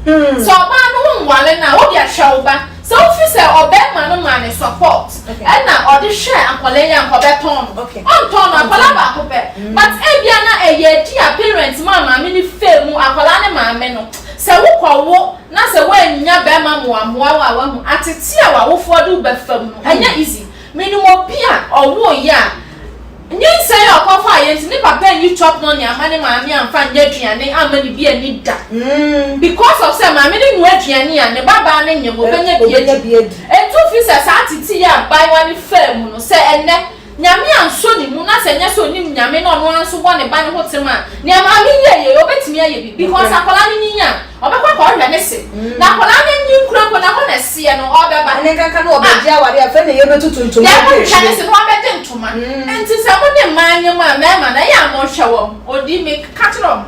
Sɛ ɔbaa no wo nware no a wo deɛ hwɛ wo ba. Sɛ wo fi sɛ ɔbɛɛma no maa no support ɛna ɔde hwɛɛ akwadaa yi a nka ɔbɛtɔn no. Ɔntɔn no akwadaa baako pɛ. But ebia na ɛyɛ adi a parents maa maame no faa mu akwadaa ne maame no. Sɛ wo kɔ wo na sɛ woannya bɛɛma moamoa wo a wahu atete a w'awofoɔ de wo bɛfa mu no ɛnyɛ easy. Menim obi a ɔwoeɛ a Nyinsɛn a ɔkɔfaeɛ nti ne papa anyi chop money amma ne maame amfa anyɛ aduane amma ne bi anni da because of sɛ maame no noa aduane a ne ba baa no nyem ɔbɛnya bi adi. Ɛnti wofiri sɛ saa tete yi a abaayewa no faa mu no sɛ ɛnnɛ Nyame ansɔ ne mu na sɛ ɛnyɛ sɛ ɔnim Nyame na ɔno ara nso bɔ ne ba no ho tem a nea maame yi yɛeɛ yi ɔbɛtumi ayɛ bi because akwadaa no nyin a Ɔbɛkɔ akɔhwehwɛ ne se. Na akwadaa no anyin koraa mpo na hɔ na ɛseɛ no, ɔrebɛba. Ɛne nkanka no ɔbɛgye awareɛ afei na yɛbɛtutu ntoma adi akyire. Yɛkɔhwehwɛ ne se na wabɛgye ntoma. Nti sɛ mo ne mmaa nyem a, mmarima no, ɛyɛ a monhwɛ wɔn. Odi, meka kyerɛ wɔn,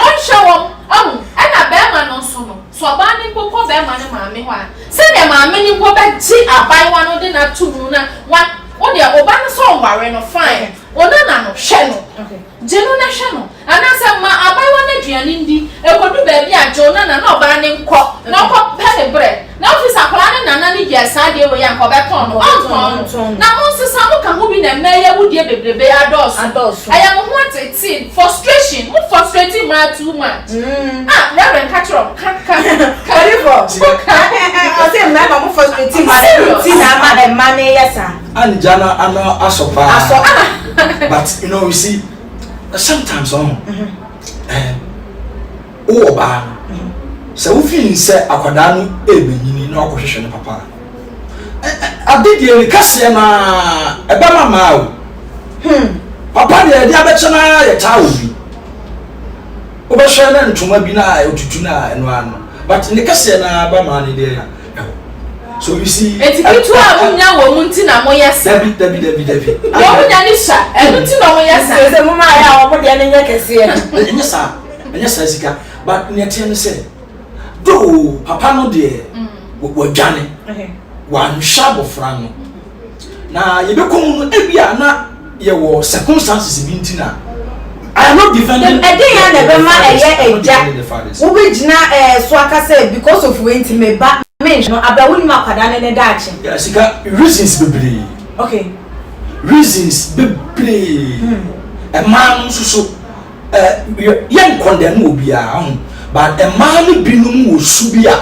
monhwɛ wɔn. Wahu? Ɛna barima no nso no, sɛ ɔbaa no mpo kɔ barima no maame hɔ a, sɛdeɛ maame no mpo bɛgye abaayewa no de no ato mu na wa, wo deɛ, wo ba no sɛ ɔnware no, fine. Wo nana no, hwɛ no. Gye no na hwɛ no. Anaasɛ ma abaayewa no aduane ndi. Ɛkɔdu baabi a, gye wo nana na ɔbaa no nkɔ na ɔnkɔpɛ ne berɛ. Na wofi sɛ akwadaa no nana no yɛɛ saa adeɛ wei a, anka ɔbɛtɔn no. Ɔntɔn no. Na monsesa, moka ho bi na mmaa yi awudie bebrebe adɔɔso. Ɛyɛ mo ho ateetee, frustration, mo frustrate mmaa too much. Ah, Reverend ka kyerɛ wɔn, ka, ka, ka. Ɔdifo, ɔse mmarima mo frustrate mmaa no nti na ama mmaa no yɛ saa. Angya no ano asɔ paa. Asɔ ah. But you know you see sometimes ɔho eh wowɔ ɔbaa no sɛ wofii sɛ akwadaa no ɛbɛnyini na wakɔhwehwɛ ne papa a ade deɛ ne kɛseɛ no ara ɛbɛma maa o papa deɛ ɛde abɛkyɛ no ara yɛ taa wɔ bi wobɛhwɛ na ntoma bi na ɔtutu no a ɛno ano but ne kɛseɛ no ara ba maa ne deɛ ɛhɔ so you see. Eti ketewa a munya wɔ mu nti na moyɛ sa. Dabi dabi dabi dabi. Deɛ ɔmo nya ne sua ɛno nti na ɔmo yɛ sa. Sɛ mo maa yɛ a ɔmo deɛ no nyɛ kɛseɛ. Ɛnyɛ saa ɛnyɛ saa sika but nea ɛteɛ ne sɛ though papa no deɛ wadwane wanhwɛ abɔfra no na yɛbɛkɔ mu no ebi a na yɛwɔ circumstances bi nti na I am not defending. Ɛde yɛn na ɛbɛma ɛyɛ ɛgya wobɛgyina ɛɛ so aka sɛ because of wei nti me ba. ne nhwɛ no abira wo nim akwadaa no ne daakye. Yeah, sika reasons bebree. Okay. Reasons bebree. Mmaa no nso so eh, yɛn nkɔndɛn no obiara ho but mmaa no binom wɔ su bi a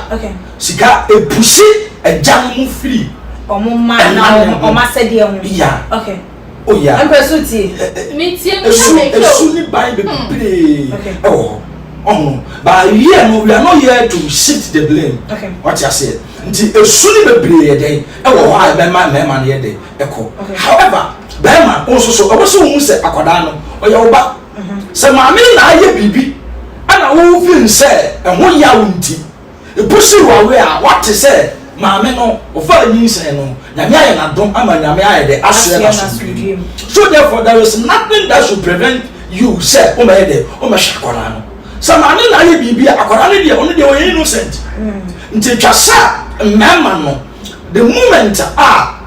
sika epusi agya no mu firi. Ɔmo mmaa na ɔmo asɛdeɛ ho. Yeah. Okay. Oh yeah. Mpɛ so tie. Me tie me Esu na me esu ne ban bebree ɛwɔ hɔ. Ɔho but here no we are not here to shift the blame. Okay. Wate aseɛ nti esu ne bebree yɛ dɛn ɛwɔ hɔ a ɛbɛma mmarima no yɛ dɛn ɛkɔ. However bɛrima wo nso so ɛwɔ sɛ wohu sɛ akwadaa no ɔyɛ wo ba. Sɛ maame no na ayɛ biribi ɛna wo feel sɛ ɛho yaw nti Epusi wo away a wate sɛ maame no ɔfaa nyinsɛn no Nyame ayɛ n'adom ama Nyame ayɛ dɛ asoɛ n'asomdwie mu so therefore there is nothing that should prevent you sɛ womɛyɛ dɛ womɛhwɛ akwadaa no sɛ maame na ayɛ biribi a akwadaa no deɛ ɔno deɛ ɔyɛ innocent nti etwa sɛ mmarima no the moment a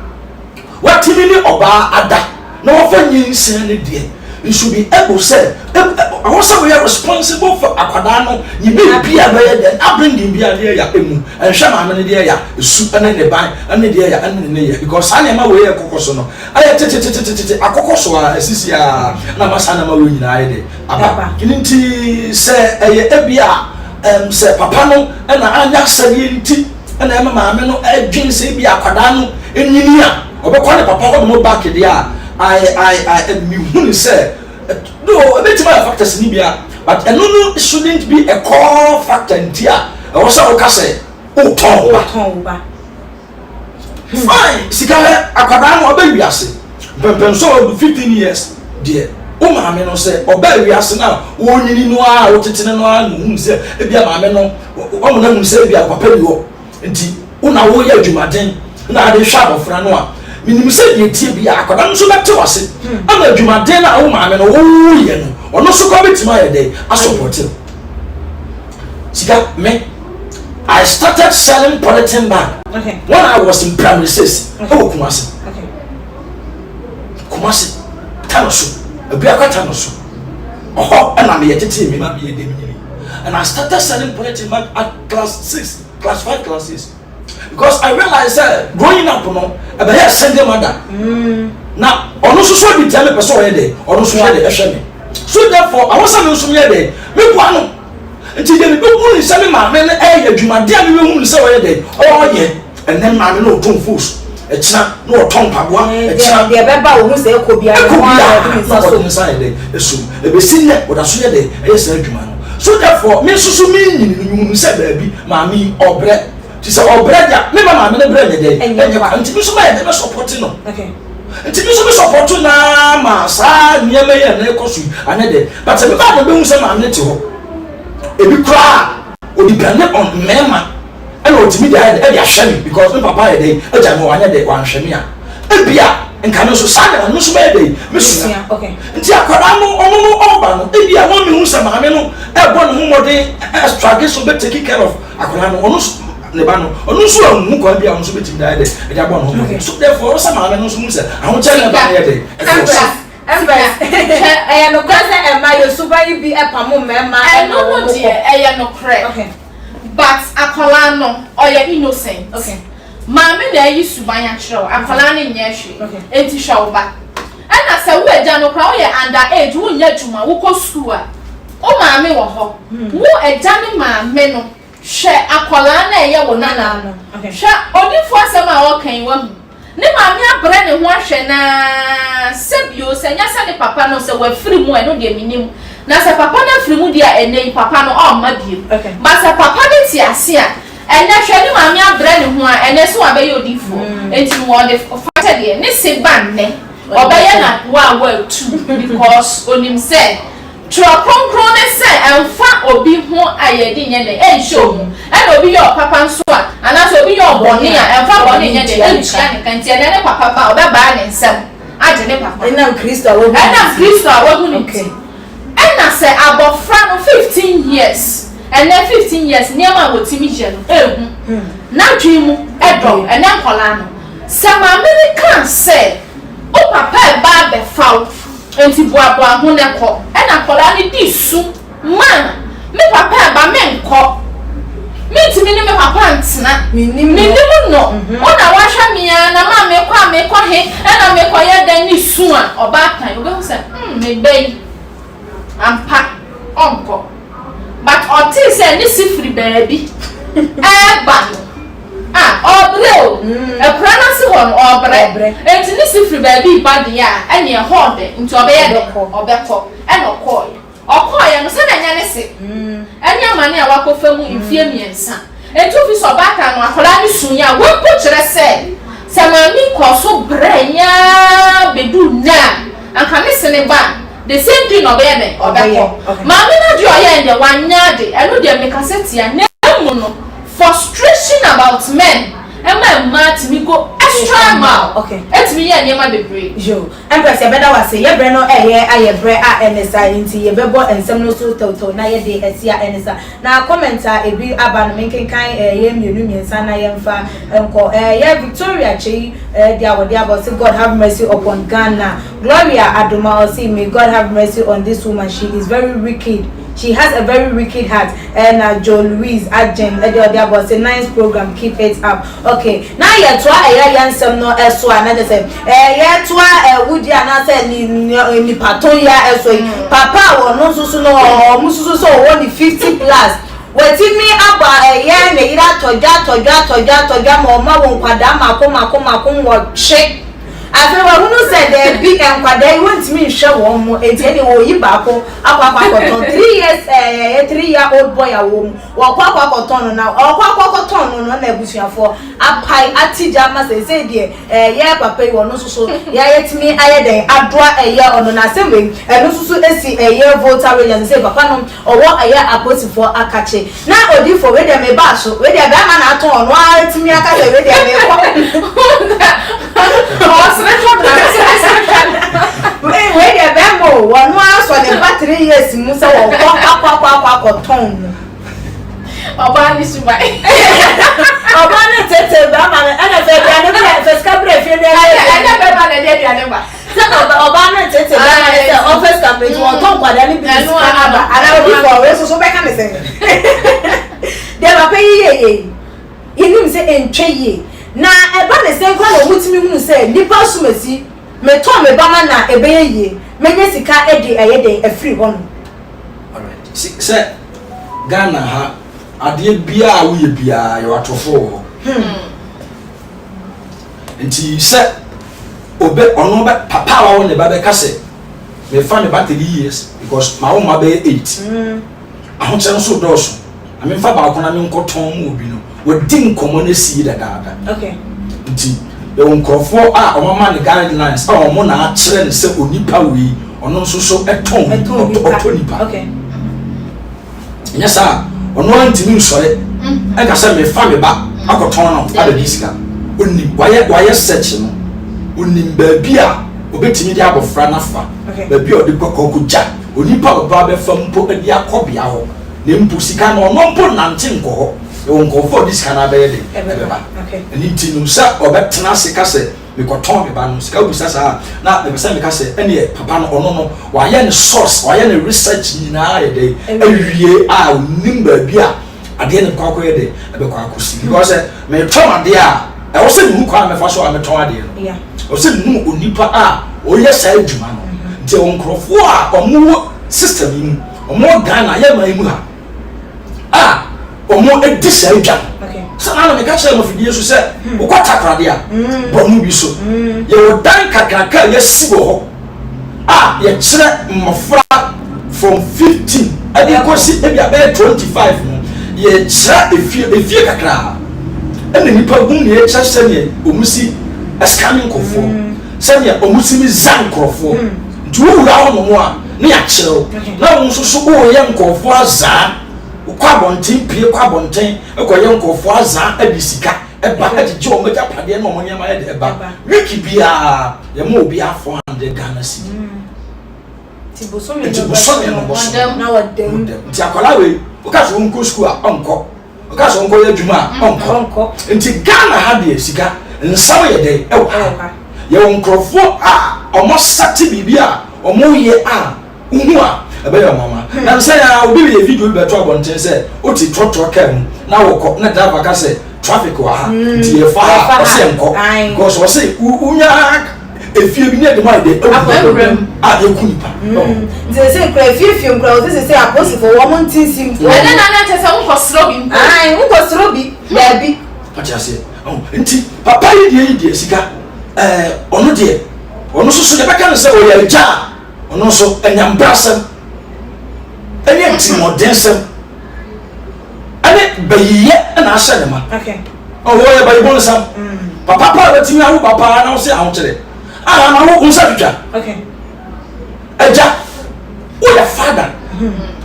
Watumi ne ɔbaa ada na wafa nyinsɛn no deɛ, you should be able sɛ ɛwɔ sɛ woyɛ responsible for akwadaa no ne biribi a ɛbɛyɛ dɛn upbringing bi a deɛ ya emu ɛnhwɛ maame no deɛ ya esu ɛne ne ban ɛne deɛ ya ɛne ne yɛ because saa nneɛma wei yɛ kɔkɔ so no ayɛ tetetetete akɔkɔ so a esisi a na ama saa nneɛma wei nyinaa ayɛ dɛ aba nti sɛ ɛyɛ ebi a ɛm sɛ papa no ɛna anyɛ asɛdeɛ nti. Ɛna ɛma maame no dwen sɛ ebia akwadaa no nyini a ɔbɛkɔ ne papa hɔ nom back deɛ a, I I I mehu ne sɛ though ebetumi ayɛ factors ne bi a but ɛno no shouldn't be a core factor nti a ɛwɔ sɛ woka sɛ wotɔn wo ba. Wotɔn wo ba. Fine, sika hɛ akwadaa no ɔbɛ wiase mpɛmpɛnso a ɔdu 15 years deɛ wo maame no sɛ ɔbaa wiase no a ɔnyini no ara a wotetene no ara na ohun sɛ ebia maame no Woama no ahu sɛ ebia papa nni hɔ nti wo na woreyɛ adwumaden na ade hwɛ abɔfra no a, menim sɛ deɛ ɛteɛ biara akwadaa no nso bɛte wo ase ama adwumaden no a wo maame no woreyɛ no, ɔno nso koraa bɛtumi ayɛ dɛn asɔpɔte no. Sika, me, I started selling polythene bag okay. when I was in primary six ɛwɔ Kumasi. Kumasi, Tano so, Abuakwa Tano so. Ɔhɔ ɛna meyɛ tetee me ma meyɛ dɛm nyini. And I started selling polythene bag at class 6, class 5, class 6. Because I realized that growing up no, ɛbɛyɛ single mother. Mm. Na ɔno nso so di tia me pɛ sɛ ɔyɛ dɛ, ɔno nso yɛ dɛ ɛhwɛ me. So therefore, awɔ sɛ me nso meyɛ dɛ, me boa no. Nti deɛ mebɛhu ne sɛ me maame no ɛyɛ adwumadeɛ a mebɛhu ne sɛ ɔyɛ dɛ, ɔyɛ. Ɛnɛ maame no ɔtɔn fos, ɛkyena na ɔtɔn mpaboa, ɛkyena. Deɛ ɛbɛba wo ho sɛ ɛkɔ biara ɛkɔ biara na ɔde ne nsa ayɛ dɛ ɛsom. Ɛbɛsi nnɛ ɔda so yɛ dɛ ɛyɛ saa adwuma no. So therefore me nso so menyini no mehunu sɛ baabi maame yi ɔbrɛ. Nti sɛ ɔbrɛ deɛ a memma maame no brɛ nyɛ dɛ ɛnyɛ kwa. Nti me nso mɛyɛ dɛ mɛsɔpɔte no. Nti me nso me sɔpɔto no ara ma saa nneɛma yi a na ɛkɔ so yi anyɛ dɛ. But sɛ mebaa na mebɛhu sɛ maame no te hɔ, ebi koraa ɔdepende on mmarima. Ɛna ɔtumi de ayɛ dɛ ɛde ahwɛ me because me papa ayɛ dɛn agya me wanyɛ dɛ wanhwɛ me a ebia nka me nso saa nneɛma no me nso mɛyɛ dɛn mesua nti akwadaa no ɔno no ɔba no ebia wɔn mehu sɛ maame no ɛbɔ ne ho mmɔden ɛstrage so bɛ take care of akwadaa no ɔno nso ne ba no ɔno nso anhu kwan bi a ɔno nso bɛtumi de ayɛ dɛ ɛde abɔ ne ho mmɔden so therefore ɔwɔ sɛ maame no nso hu sɛ ahokyɛ na ɛba no yɛ dɛ ɛkɔ so. Empress, ɛyɛ nokorɛ sɛ ɛma yɛ suban yi bi pamo mmarima Ɛno ma no wɔn kɔ. deɛ ɛyɛ nokorɛ. But akwadaa no ɔyɛ innocent. Maame na ayi suban akyerɛ wo, akwadaa no nyɛɛ hwee. Enti hwɛ wo ba. Ɛna sɛ wo agya no koraa woyɛ under age, wonyɛ adwuma, wokɔ school a, wo maame wɔ hɔ. Wo agya ne maame no hwɛ akwadaa no a ɛyɛ wo nana no. Hwɛ odifoɔ asɛm a ɔreka yi wahu. Ne maame abrɛ ne ho ahwɛ no ara, sɛ bio, sɛ ɛnyɛ sɛ ne papa no, sɛ wafiri mu a, ɛno deɛ mennim. Na sɛ papa no afiri mu deɛ a, ɛnnɛ yi papa no ɔmma bio. But sɛ papa no te ase a, ɛnnɛ hwɛ, ne maame abrɛ ne ho ara, ɛnnɛ sɛ wabɛyɛ odiyifoɔ, enti no wɔde fa sɛ deɛ ne se ba nnɛ, ɔbɛyɛ no akoa a watu because ɔnim sɛ Twerɛ Kronkron no sɛ ɛmfa obi ho ayɛde nyɛ dɛn? Ɛnhyɛ omu. Ɛna obi yɛ ɔpapa nso a, anaasɛ obi yɛ ɔbɔne a, ɛmfa bɔne nyɛ dɛn? Ɛntua ne ka. Nti ɛnɛ ne papa ba a, ɔbɛbaa ne nsam agye ne papa. Ɛnam Kristo a wahu no Ɛnam nti. Kristo a wahu no nti. Ɛna sɛ abɔfra no 15 years, ɛnɛ 15 years nneɛma a wɔtumi yɛ no ɛhu. N'adwene mu dɔ, ɛnɛ nkwadaa no. Sɛ maame no kaa sɛ, wo papa reba abɛfa wo, Enti boaboa ho na kɔ. Ɛna akwadaa no dii su, Ma, me papa reba, menkɔ. Mentumi ne me papa ntena. Mennim no. Wo na woahwɛ me ara na ma mekɔ a mekɔ he na mekɔyɛ dɛn ne su a ɔbaatan wobɛhu sɛ hmm me ba yi ampa ɔnkɔ. But ɔtee sɛ ne se firi baabi ɛɛba no ah ɔɔbrɛ o. Akura no ase hɔ no ɔɔbrɛ. Enti ne se firi baabi reba deɛ a ɛneɛ ɛhɔ ɔɔdɛ nti ɔbɛyɛ dɛn? Ɔbɛkɔ. Ɛna ɔkɔɔeɛ. Ɔkɔeɛ no, sɛ na ɛnyɛ ne se ne amane a wakɔfa mu mfeɛ mmiɛnsa. Enti wofi sɛ ɔbaatan no, akwadaa no suiɛ a, wei mpo kyerɛ sɛ, sɛ maame yi kɔɔ so brɛeɛ ara bɛduu nnɛ a, anka ne se ne ba a, the same thing na ɔbɛyɛ dɛn? Ɔbɛkɔ. Maame no adeɛ a ɔyɛeɛ no deɛ, wanyɛ ade. Ɛno deɛ mekasa tia. Na mmom no, frustration about men ma mmaa tumi go extra mile, ɛtumi yɛ nneɛma bebree. Empress yɛbɛda wo ase, yɛ berɛ no ɛyɛ ayɛ berɛ a ɛne saa nti yɛbɛbɔ nsɛm no so tɛwtɛw na yɛde asi a ɛne saa. Na comment a ebi aba no menkenkan ɛyɛ mmienu mmiɛnsa na yɛmfa nkɔ. Ɛyɛ Victoria Kyei deɛ a wɔde aba ɔse God have mercy upon Ghana. Gloria Adoma ɔse may God have mercy on this woman she is very wicked. She has a very wicked heart ɛna Joe Louis Agyen ɛdeɛ ɔde aba ɔse nice program keep it up. Ok na yɛtoa ɛyɛ yɛn nsɛm no ɛso a na kyerɛ sɛ ɛɛ yɛtoa ɛwudie anaasɛ ne ne nipa tɔn yi a ɛso yi papa a wɔn nso so no wɔn nso so sɛ ɔwɔ ne 50 plus watumi abɔ ɛyɛ ne yere atɔdwa atɔdwa atɔdwa atɔdwa ma ɔma wɔn nkwadaa mako mako mako nwɔtwe afei wahunu sɛ daabi nkwadaa yi wɔntumi nhwɛ wɔn mo enti ɛne wɔyi baako akɔ akɔ akɔtɔn 3 years ɛɛ 3 year old boy a wɔn mu Wɔkɔ akɔ akɔtɔn no na ɔkɔ akɔ akɔtɔn no no na abusuafoɔ apae ate gya ama seesei deɛ ɛyɛ papa yi ɔno nso so yɛatumi ayɛ dɛn adoa ɛyɛ ɔno na asɛm wei ɛno nso so esi ɛyɛ Volta Region seesei papa no ɔwɔ ɛyɛ apolisifoɔ akakye na odiifoɔ wei deɛ mebaa so wei deɛ bɛrima na atɔn ɔno ara atumi aka sɛ wei deɛ mekɔ Ɔsere hwɛ me na mesere sere hwɛ no. Wei deɛ bɛrima o ɔno ara sɔ ne ba 3 years mu sɛ wɔkɔ akɔ akɔ akɔ akɔtɔn no. Ɔbaa ne suban. Ɔbaa ne tete bɛrima no ɛna fɛ aduane brɛ fɛ sika brɛ fie ne ɛyɛ. Ɛnyɛ bɛrima na ɛde aduane ba. Sɛ ɔbaa ne tete bɛrima no sɛ ɔfɛ sika brɛ nti wɔtɔ nkwadaa ne bi de sika aba. Ana obi fɔ ɔwɛ soso bɛka ne sɛn. Deɛ papa yi yɛ yɛ yi yɛnim sɛ ɛntwa yie na ɛba ne sɛn koraa na wɔtumi hunu sɛ nipa asomasi metɔn me ba ma na ɛbɛyɛ yie mɛnya sika de ɛyɛ dɛn afiri hɔ nom. Alright, sɛ Ghana ha adeɛ biara a woyɛ biara yɛwɔ atorofoɔ wɔ hɔ. Nti sɛ ɔbɛ ɔno bɛ papa a wawo ne ba bɛka sɛ mefa me ba 3 years because mawo mma bɛyɛ 8 ahokyerɛ nso dɔɔso na memfa baako na menkɔtɔn mu obi no wɔdi nkɔmmɔ no asi dadaada. Nti yɛwɔ nkurɔfoɔ a wɔama no guidelines a wɔn na akyerɛ no sɛ onipa wei ɔno nso so tɔn ɔtɔ nipa. Ɛnyɛ saa ɔno ara ntumi nsɔre ɛka sɛ mefa me ba akɔtɔn no abɛgye sika. Onim wayɛ wayɛ search no onim baabi a obetumi de abɔfra no afa baabi a ɔde kɔ kɔgya onipa a ɔba abɛfa mpo de akɔ bea hɔ na mpo sika no ɔno mpo nante nkɔ hɔ. Yɛwɔ nkurɔfoɔ a wɔde sika no abɛyɛ den ɛbɛba. Ɛno nti no sɛ ɔbɛtena ase ka sɛ mekɔtɔn me ba no sika wobisa saa a na mepɛ sɛ meka sɛ ɛneɛ papa no ɔno no wayɛ ne source wayɛ ne research nyinaa yɛ dɛn awie a ɔnim baabi a adeɛ no bɛkɔ akɔyɛ dɛn ɛbɛkɔ akɔsi because sɛ metɔn adeɛ a ɛwɔ sɛ mehu kwan a mɛfa so a metɔn adeɛ no ɛwɔ sɛ mehu onipa a ɔyɛ saa adwuma no nti ɛwɔ nkurɔfoɔ a wɔwɔ system yi mu wɔwɔ Ghana yɛ man mu ha a wɔdi saa dwa no sɛ na meka kyerɛ mo afidie so sɛ hmm. wokɔ takorade a hmm. bɔ mu bi so hmm. yɛwɔ dan kakraka a yɛasi wɔ hɔ a yɛkyerɛ mmɔfra from 15 ɛde kɔsi ebi abɛyɛ 25 no yɛkyerɛ efie efie kakraa ɛna nipa gum na yɛkyerɛ sɛdeɛ wɔn si ɛsikame nkurɔfoɔ sɛdeɛ wɔn si mi za nkurɔfoɔ nti wowura hɔ nom a ne yɛakyerɛ wo na wo nso so woreyɛ nkurɔfoɔ azaa wokɔ abɔnten pie kɔ abɔnten kɔyɛ nkurɔfoɔ azaa de sika ɛba ɛgyegye wɔn agyapadeɛ ne wɔn nneɛma yɛ de ɛba wiki biara yɛma obiara 400 Ghana cedi nti bosome no bosome nti akwadaa wei woka sɛ ɔnkɔ sukuu a ɔnkɔ woka sɛ ɔnkɔyɛ adwuma a ɔnkɔ nti Ghana ha deɛ sika nsɛm yɛ dɛn ɛwɔ ha yɛwɔ nkurɔfoɔ a wɔn asate biribi a wɔyɛ a wohu a ɛbɛyɛ ɔnwanwa. Nansa yi ara obi reyɛ video bi bɛto abɔnten sɛ wote trɔtrɔ kaa mu na wokɔ na driver ka sɛ traffic wɔ ha nti yɛfa ha ɔse nkɔ because ɔse wonya efie bi ne ɛde mu ayɛ dɛ awura mu a yɛku nipa. Nti sɛ kura efie fie mu kura ɔse sɛ sɛ apolisifoɔ wɔn nti nsi mpo. Ɛnɛ na na kyɛ sɛ wonkɔ soro bi mpo. Ae wonkɔ soro bi daabi. Ɔte aseɛ nti papa yi deɛ yi deɛ sika ɛɛ ɔno deɛ ɔno soso yɛbɛka no sɛ ɔyɛ agya a ɔno nso anyambrasɛm ɛne atirimuɔdensɛm ɛne bayiyɛ ɛna ahyɛ ne ma ɔwɔ yɛ bayi bɔnsam mm. papa pa a watumi awo ba paa na ɔsɛ ahokyerɛ a na wo nsa twitwa agya woyɛ fada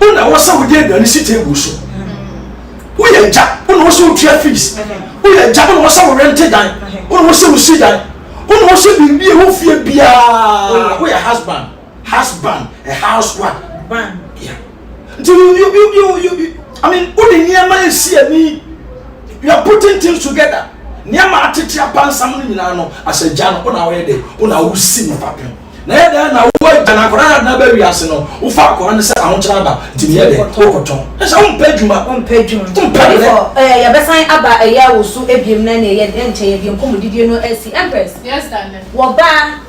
wo na wɔsɛ wode aduane si table so woyɛ agya wo na wɔsɛ wotua fees woyɛ agya wo na wɔsɛ wo rente dan wo na wɔsɛ wosi dan wo na wɔsɛ biribi a ɛwɔ fie biara woyɛ husband husband a house what ban yeah nti you you you you you I mean wode nneɛma esi ani you are putting things together nneɛma atete apansam no nyinaa no asɛ gya no wo na woyɛ dɛ wo na wosi ne fapem Na ɛyɛ dɛn na wo agya na akwadaa no adena ba wiase no wofa akwadaa no sɛ ahokyere aba nti meyɛ dɛn wokɔtɔn na sɛ wompɛ adwuma wompɛ adwuma wompɛ brɛ. Ɔdifo eh, yɛbɛsan aba ɛyɛ wo so ebiem na nea yɛ nkyɛ yɛde yɛn nkɔmmɔdidie no asi. Empress, Yes darling. wɔ baa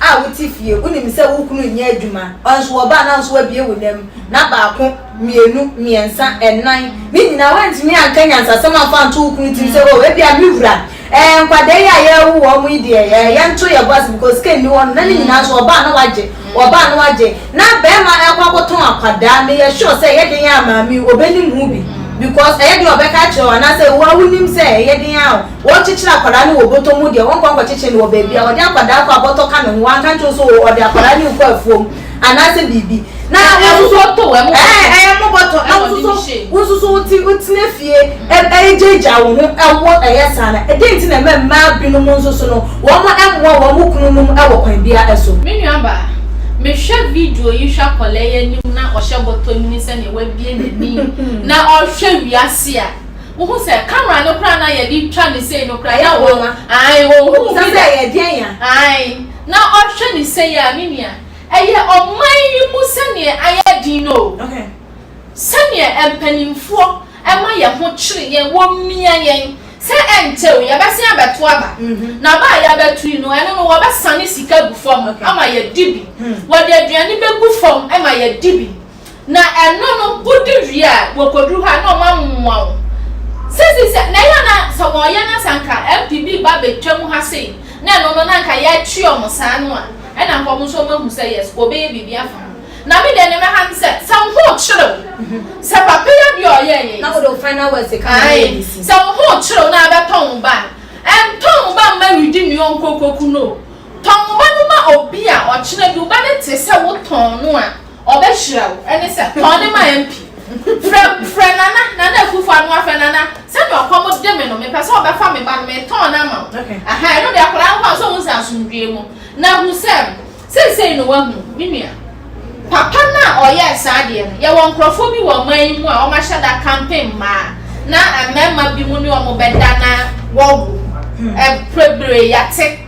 a wote fie wonim sɛ wo kunu nyɛ adwuma nso wɔ baa na nso wabue wo nam na baako, mmienu, mmiɛnsa, ɛnan ne nyinaa woantumi anka nyansasɛm amfa anto wo kunu tirim sɛ oh ebia me wura Ɛɛ nkwadaa yi a yɛrewo wɔn yi deɛ ɛɛ yɛnto yɛn bo ase because sika nni hɔ no na ne nyinaa nso ɔbaa na wagye ɔbaa na wagye na bɛrima ɛkɔ akɔtɔn akwadaa meyɛ sure sɛ ɛyɛ den a maame yi ɔbɛnim ho bi because ɛyɛ den a ɔbɛka akyerɛ wo anaasɛ wo a wonim sɛ ɛyɛ den a wɔkyekyere akwadaa no wɔ bɔtɔ mu deɛ wɔnkɔ nkɔkyekyere no wɔ baabi a ɔde akwadaa kɔ abɔtɔ ka ne ho wanka nkyerɛ wo sɛ ɔde akwadaa no rekɔ afuom anaasɛ biribi na wo nso bɔtɔ ɛmo ɛɛ ɛyɛ mo bɔtɔ na wo nso wo nso so wote wotena fie ɛgyaagyaa wo ho ɛwɔ ɛyɛ saa na ɛdɛn nti na ɛma mmaa binom nso so no wɔn ɛmmoa wɔn mo kununom ɛwɔ kwan biara ɛso. Me nua baa, me hwɛ video yi hwɛ akwadaa yi anim na ɔhyɛ bɔtɔ mu ne sɛnea wabue n'ani na ɔhwɛ wiase a, wohu sɛ camera no koraa na yɛde twa ne sei no koraa na wɔn ae wɔn hu bi da ae na ɔhwɛ ne sei a me nua Ɛyɛ ɔman yi mu sɛdeɛ ayɛ den no o, sɛdeɛ mpanimfoɔ ma yɛn ho kyere yɛn, wɔmia yɛn sɛ ɛnkyɛ o, yɛbɛsan abɛto aba. Na aba a yɛabɛto yi no, ɛno no wɔbɛsane sika agu fam ama yɛadi bi, wɔde aduane bɛgu fam ma yɛadi bi. Na ɛno no wodi wie a wɔkɔduru hɔ a na wɔamoa wo. Seesei sɛ na ɛyɛ a na sɛ wɔyɛ na sɛ anka MP bi ba bɛtwam ha sei na ɛno no na anka yɛatwe wɔn saa no a, ɛna anka wɔn nso wɔahu sɛ yes wɔbɛyɛ biribi afa ho. Na me deɛ nea mɛha ne sɛ, sɛ wo ho rekyere wo, sɛ papa yi adeɛ a ɔyɛeɛ yi, Na wode wo final words ka ho na ae, yɛde si. sɛ wo ho rekyere wo na abɛtɔn wo ba a, ɛntɔn wo ba mma redi ne yɔnko kɔku no o. Tɔn wo ba no ma obi a ɔkyena bi wo ba no te sɛ wotɔn no a, Ɔbɛhyira wo. Ɛne sɛ, tɔn ne ma MP. Frɛ, frɛ Nana, Nana Akufo Anoa, frɛ Nana. Sɛdeɛ ɔkɔm de me no, mepɛ sɛ ɔbɛfa me ba no, metɔn no ama wo. Aha, ɛno deɛ akwadaa no kɔ a, sɛ ɔhu sɛ asomdwoeɛ mu. Na hu sɛ, seesei no wahu, me nua. Papa no a ɔyɛɛ saa adeɛ no, yɛwɔ nkorɔfoɔ bi wɔ ɔman yi mu a wɔahyɛ da campaign mmaa, na mmarima bi mu ne wɔn bɛda na wɔwo. Ɛbebree, yɛate.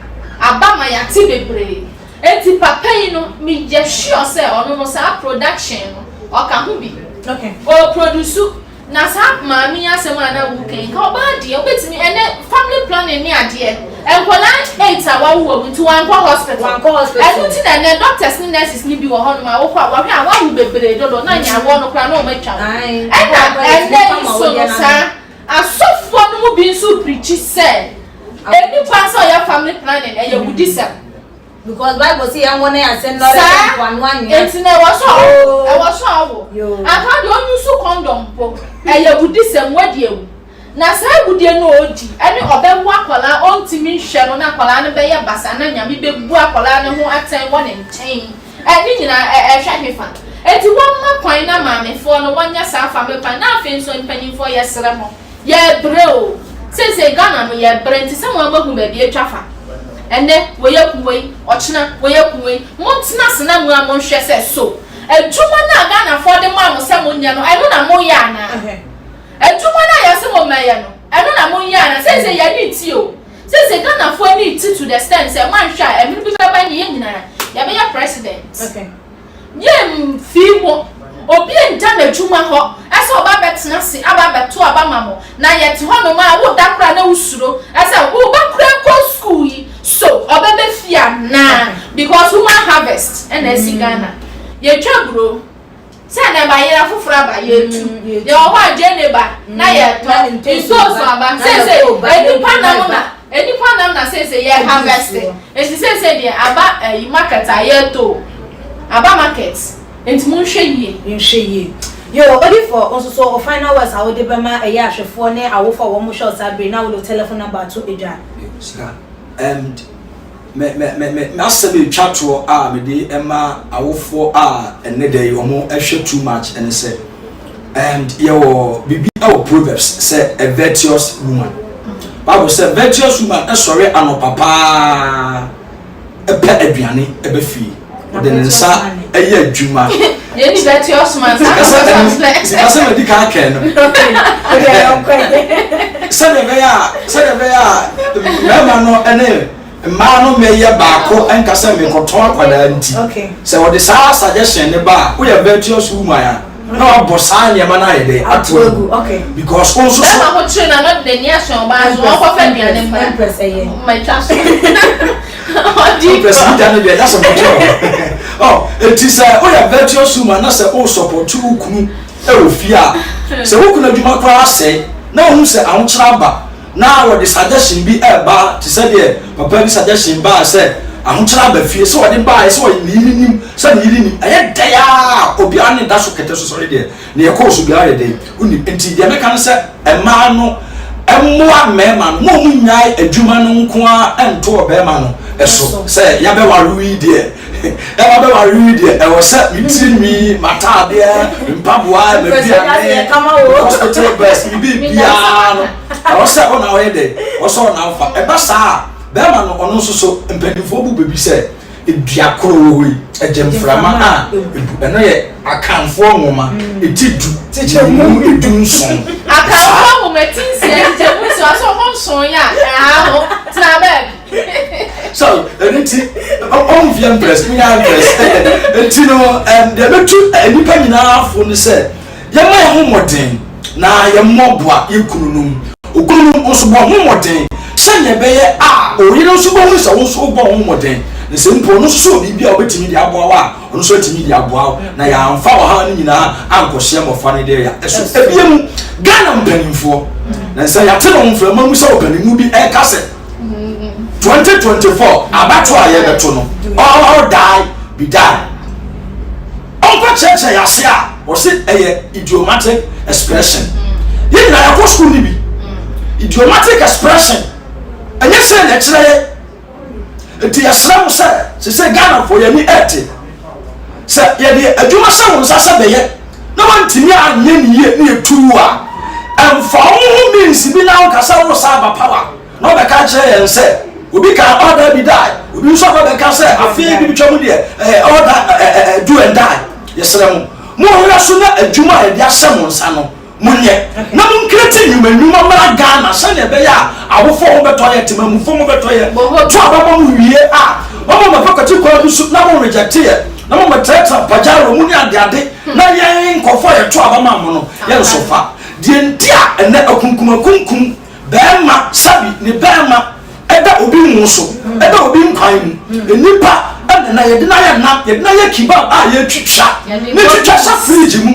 Aba ma yɛate bebree. Enti papa yi no me yɛ sure sɛ ɔno no saa production no ɔka ho bi. Ɔ produce na saa maame yi asɛm a na wo ka yi nka ɔbaa deɛ wobɛtumi ɛnɛ family planning ne adeɛ nkwadaa 8 a wawo wɔ mu nti wankɔ hospital ɛno nti na ɛnɛ doctors ne nurses ne bi wɔ hɔnom a wokɔ a wɔhwɛ a wawo bebree dodo na nea awoɔ no koraa na wɔn atwa wo ɛna ɛnɛ yi so no saa asɔfoɔ no mu bi nso preachi sɛ ɛni kwan sɛ ɔyɛ family planning ɛyɛ wudisɛm. Because bible se yɛn nwo na yɛn ase nnɔre sɛ mpoano anwea. Enti na ɛwɔ sɛ ɔwo, ɛwɔ sɛ ɔwo. Anka deɛ ɔnyi so kɔndɔm mpo, ɛyɛ awudisɛm, wadi awu. Na saa awudie no a ɔdi, ɛne ɔbɛwo akwadaa a ɔntumi nhwɛ no na akwadaa no bɛyɛ basaa na Nyame bɛbu akwadaa no ho atɛn wɔ ne nkyɛn, ɛ, ne nyinaa ɛ, ɛhwɛ hefa? Enti wɔmma kwan na maamefoɔ no wɔnyɛ saa family plan, na afei nso mpanyinfoɔ yɛsrɛ mo. Yɛbrɛ o. Seisei Ghana no yɛbrɛ nti sɛ mo ara moahu baabi atwa fa. Ɛnnɛ wei aku wei, ɔkyena wei aku wei. Montena ase na mo ara monhwɛ sɛ so adwuma no a Ghanafoɔ de maa mo sɛ monyɛ no ɛno na moyɛ anaa? Adwuma no a yɛse mommɛyɛ no ɛno na moyɛ anaa? Seisei yɛn ani rete o. Seisei Ghanafoɔ ani rete to the extent sɛ moanhwɛ a ɛmere bi bɛba ne yɛn nyinaa yɛbɛyɛ president. Yɛmfii mo. Obi ngya n'adwuma hɔ sɛ ɔba abɛtena ase aba abɛto aba ma mo na yɛte hɔnom a wo da koraa na wo suro sɛ wo ba koraa kɔ school yi so ɔbɛba fie anaa because human harvest na asi Ghana. Yɛtwa aburo. Sɛ na ɛba yera foforɔ aba yɛtu yɛwɔ hɔ a gyeene ba na yɛtɔ ntoosu aba seesei nnipa nam na nnipa nam na seesei yɛ harvest nti seesei deɛ aba ɛyi market a yɛtɔ o aba market nti monhwɛ yie. Yɛnhwɛ yie. Yoo Odifoɔ, wo nso so wo final words a wode bɛma ɛyɛ ahwɛfoɔ ne awofoɔ a wɔn hwɛ wo saa bere yi na wode wo telephone number ato dwa. Yoo sika and Me me me me m'asɛm a etwa toɔ a mede ma awofoɔ a ɛnnɛ da yi wɔhwɛ too much ne sɛ, and yɛwɔ biribi wɔ Proverbs sɛ a virtuous woman. Bible sɛ virtuous woman sɔre anɔpa paa pɛ aduane ba fie. Ɔde ne nsa yɛ adwuma. Yɛni virtuous man saa Sikasɛm adi kan kɛn no. Sɛdeɛ ɛbɛyɛ a sɛdeɛ ɛbɛyɛ a mmarima no ne mmaa no mmɛyɛ baako nka sɛ mekɔtɔn akwadaa nti. Sɛ wɔde saa suggestion ne ba a, woyɛ virtuous woman a, na wabɔ saa nneɛma no ayɛ dɛ ato agu. Because wo nso so. Bɛrima ho kyere na no de n'ani ahyɛ ɔbaa so ɔnkɔfa aduane mmra. Matwa so. Empress yi da no deɛ ɛda sɛ mɔkyerɛ wɔ oh eti sɛ woyɛ virtuous woman na sɛ o support wo kunu ɛwɔ fie a sɛ wo kunu adwuma koraa asɛe na ohun sɛ ahokyerɛ aba na wɔde suggestion bi ɛɛba te sɛ deɛ papa bi suggestion baa sɛ ahokyerɛ aba fie sɛ ɔde baa sɛ ɔyɛ ne yere nim sɛ ne yere nim ɛyɛ dɛ aa obi a ne da so kɛtɛ so sɔre deɛ Nea ɛkɔɔ so biara yɛ dɛn? Wonim. Enti deɛ mɛka ne sɛ, mmaa no mmoa mmarima no. Mo a monnyae adwuma no nko ara nto ɔbarima no so sɛ yɛabɛware wo yi deɛ, yɛabɛware wo yi deɛ, ɛwɔ sɛ me tirinwi, m'ataadeɛ, me mpaboa, m'aduane, me hospital bills, me biribiara no, ɛwɔ sɛ wo na woyɛ dɛn? Ɛwɔ sɛ wo na wofa. Ɛba saa a, barima no, ɔno nso so, mpanimfoɔ bu bɛ bi sɛ, Dua koro wɔ hɔ yi, ɛgye mframa a ebu. Ɛno yɛ Akanfoɔ nwoma eti du, nyiyimu 17. Akanfoɔ nwoma ti nsia, nkyekyɛmu nsia, ɔsɛ ɔmo nson yɛ a, ɛha ho, tena baabi. So, ɛno nti, ɔmfie mprɛs, munya mprɛs. Nti no, deɛ mɛtu nnipa nyinaa fo ne sɛ, Yɛmmɔ yɛn ho mmɔden na yɛmmoaboa yɛn kununom. Okununom nso, bɔ ho mmɔden sɛnea ɛbɛyɛ a oyere nso behu sɛ wo nso wobɔ ho mmɔden, na sɛ mpo ɔno nso so wɔ biribi a obetumi de aboa wo a, ɔno nso atumi de aboa wo, na yɛamfa ɔhaw no nyinaa ankɔhyɛ mmɔfra no deɛ ya so. Ebiem, Ghana mpanimfoɔ, na sɛ yɛate no mframa mu sɛ ɔpanimu bi reka sɛ 2024 abatoɔ a yɛrebɛto no, all die be die. Ɔnkɔ kyerɛkyerɛ yɛn ase a, ɔse ɛyɛ idiomatic expression. Yɛn nyinaa yɛkɔ school no bi. Idiomatic expression, ɛnyɛ sɛ na ɛkyerɛ yɛ. Nti yɛsrɛ mo sɛ, sese Ghanafoɔ yɛn ani ɛɛte. Sɛ yɛde adwuma hyɛ wo nsa sɛ bɛyɛ na wantumi anyɛ ne yie ne yɛtu wo a, ɛmfa wo ho means bi na woka sɛ wosa aba power. Na ɔbɛka akyerɛ yɛn sɛ, Obi kaa all die be die, obi nso aba bɛka sɛ afe bi betwa mu deɛ, ɛyɛ all die, ɛ, ɛ, ɛ, do and die. Yɛsrɛ mo, monhwɛ so na adwuma a yɛde ahyɛ mo nsa no, monyɛ, na monkreti nnwuma nnwuma mmra Ghana sɛnea ɛbɛyɛ a awofoɔ ho bɛtɔ yɛn, temamufoɔ ho bɛtɔ yɛn. To aba ma mo wie a, mama mapɛ kwati kwan bi so na mo rejecte yɛn, na mo mɛtrɛtrɛ pajaro mu ne adeade, na yɛn nkurɔfoɔ a yɛto aba maa mo no, yɛnso fa. Deɛ nti a ɛnnɛ akunkumakunkum Barima, sɛbi ne barima da obi ngo so, da obi nkwan mu. Nnipa na na yɛde no ayɛ nam, yɛde no ayɛ kebab a yɛtwitwa, ne twitwa hyɛ fridge mu.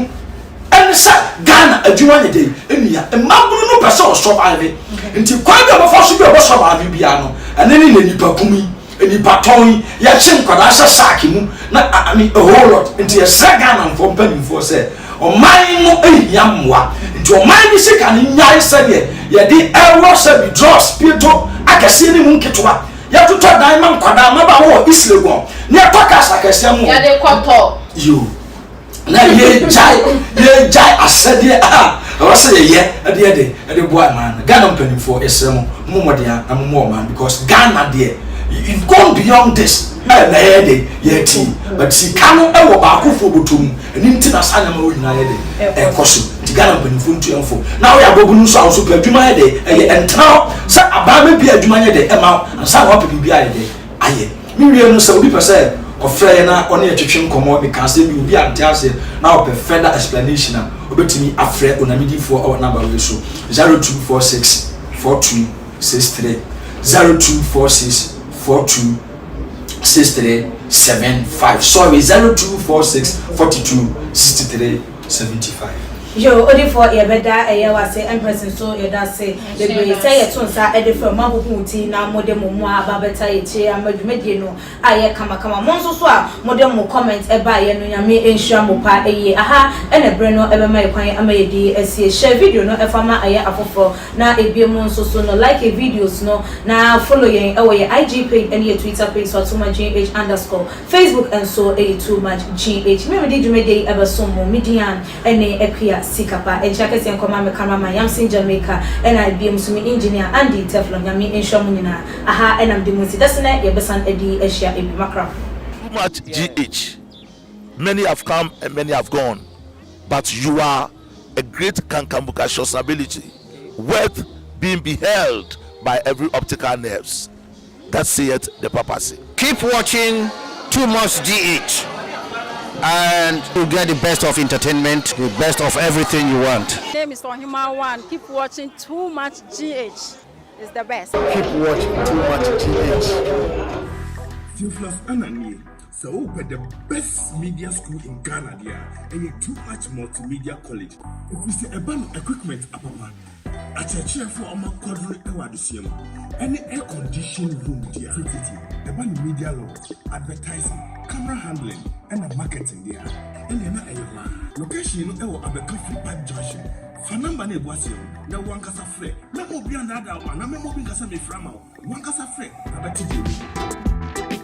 Ɛne sɛ Ghana adwuma nyɛ dɛn nnua. Mmabunu no pɛ sɛ wɔ survive. Nti kwan bi a wɔbɛfa so bi a wɔbɛ survive biara no, ɛne ne na nnipa kum yi. Nnipa tɔn yi, yɛkye nkwadaa hyɛ sack mu na I mean a whole lot. Nti yɛsrɛ Ghana foɔ mpanimfoɔ sɛ ɔman no hia mmoa. Nti ɔman no sika no nnyae sɛdeɛ yɛde ɛwɔ sɛ bi drugs pieto akɛseɛ ne mu nketewa. Yɛtotɔ dan ma nkwadaa mmabaawa wɔ East Legon na yɛtɔ cars akɛseɛ ma wɔn. Yɛde kɔtɔ. Yoo. na yɛgyae yɛgyae asɛdeɛ a ɛwɔ sɛ yɛyɛ ɛde yɛ de ɛde boa ɔman no. Ghana mpanimfoɔ yɛsrɛ mo mo mmɔden a na mo mmɔ ɔman because Ghana deɛ you've gone beyond this ɛ na yɛyɛ de yɛti but sika no ɛwɔ baakofoɔ bɔtɔ mu ɛne nti na saa nneɛma wɔ nyinaa yɛ de ɛkɔ so nti Ghana mpanimfoɔ ntu yɛn fo na woyɛ abɔbunu nso a wo nso pɛ adwuma yɛ de ɛyɛ ɛntena hɔ sɛ aban bɛbia adwuma yɛ de ɛma ansa na wapɛ biribi ayɛ de ayɛ. Me wie no sɛ obi pɛ sɛ Ɔfrɛɛ na ɔne yɛn twetwe nkɔmmɔ, mekaa asɛm bi, obi ante aseɛ na ɔpɛ further explanation a, ɔbɛtumi afrɛ Onamedifoɔ wɔ number wei so, 0246 42 63 0246 42 63 75, sorry, 0246 42 63 75. Yo, odifoɔ yɛbɛda ɛyɛ wase. Empress nso yɛda ase bebree sɛ yɛto nsa ɛde frɛ mo ahoho ti na mode mo mmoa aba bɛta yɛkyire ama dwumadie no ayɛ kamakama. Mo nso so a mode mo comment ɛbaeɛ no, Nyame nhyira mo pa ɛyie. Aha ɛna berɛ no ɛbɛma yɛ kwan ama yɛdi asie. Hyɛ video no ɛfa ma ɛyɛ afoforɔ na ebie mu nso so no, like videos no na follow yɛn ɛwɔ yɛ IG page ɛne yɛ Twitter page so, @toomuchgh_. Facebook nso ɛyɛ Too Much GH. Mímu di dwumadie yi ɛbɛsom mo, me din a ɛne Akua Sikapa. Nkyɛn kɛseɛ nkɔma me cameraman Yamson Jamaica, ɛna ebiem nso me engineer Andy Teflon. Nyame nhyira mo nyinaa. Aha ɛnam de mu nsi dasene yɛbɛsan adi ahyia ebi makra. Too Much GH. Many have come and many have gone, but you are a great kankambuka ability, worth being beheld by every optical nerves. That saith the papacy. Keep watching Too Much GH and you get the best of entertainment, the best of everything you want. My name is Ohima One. Keep watching Too Much GH. It's the best. Keep watching Too Much GH. Theophilus Ananie, sɛ wopɛ the best media school in Ghana deɛ a, ɛyɛ Too Much Multimedia College, ɛfiri sɛ ɛba no equipment apapa, akyerɛkyerɛfoɔ a ɔma kɔdere ɛwɔ adesua mu, ɛne air condition room deɛ tititi ɛba no media law, advertising, camera handling ɛna marketing deɛ a, ɛneɛ na ɛyɛ hɔ a. Location no ɛwɔ Abɛka Free Park Junction. Fa number no ɛbu aseɛ no na wankasa frɛ. Mɛma obi anaadaa wo anaa mɛma obi nkasa mefrɛ ama wo. Wankasa frɛ na bɛte deɛ.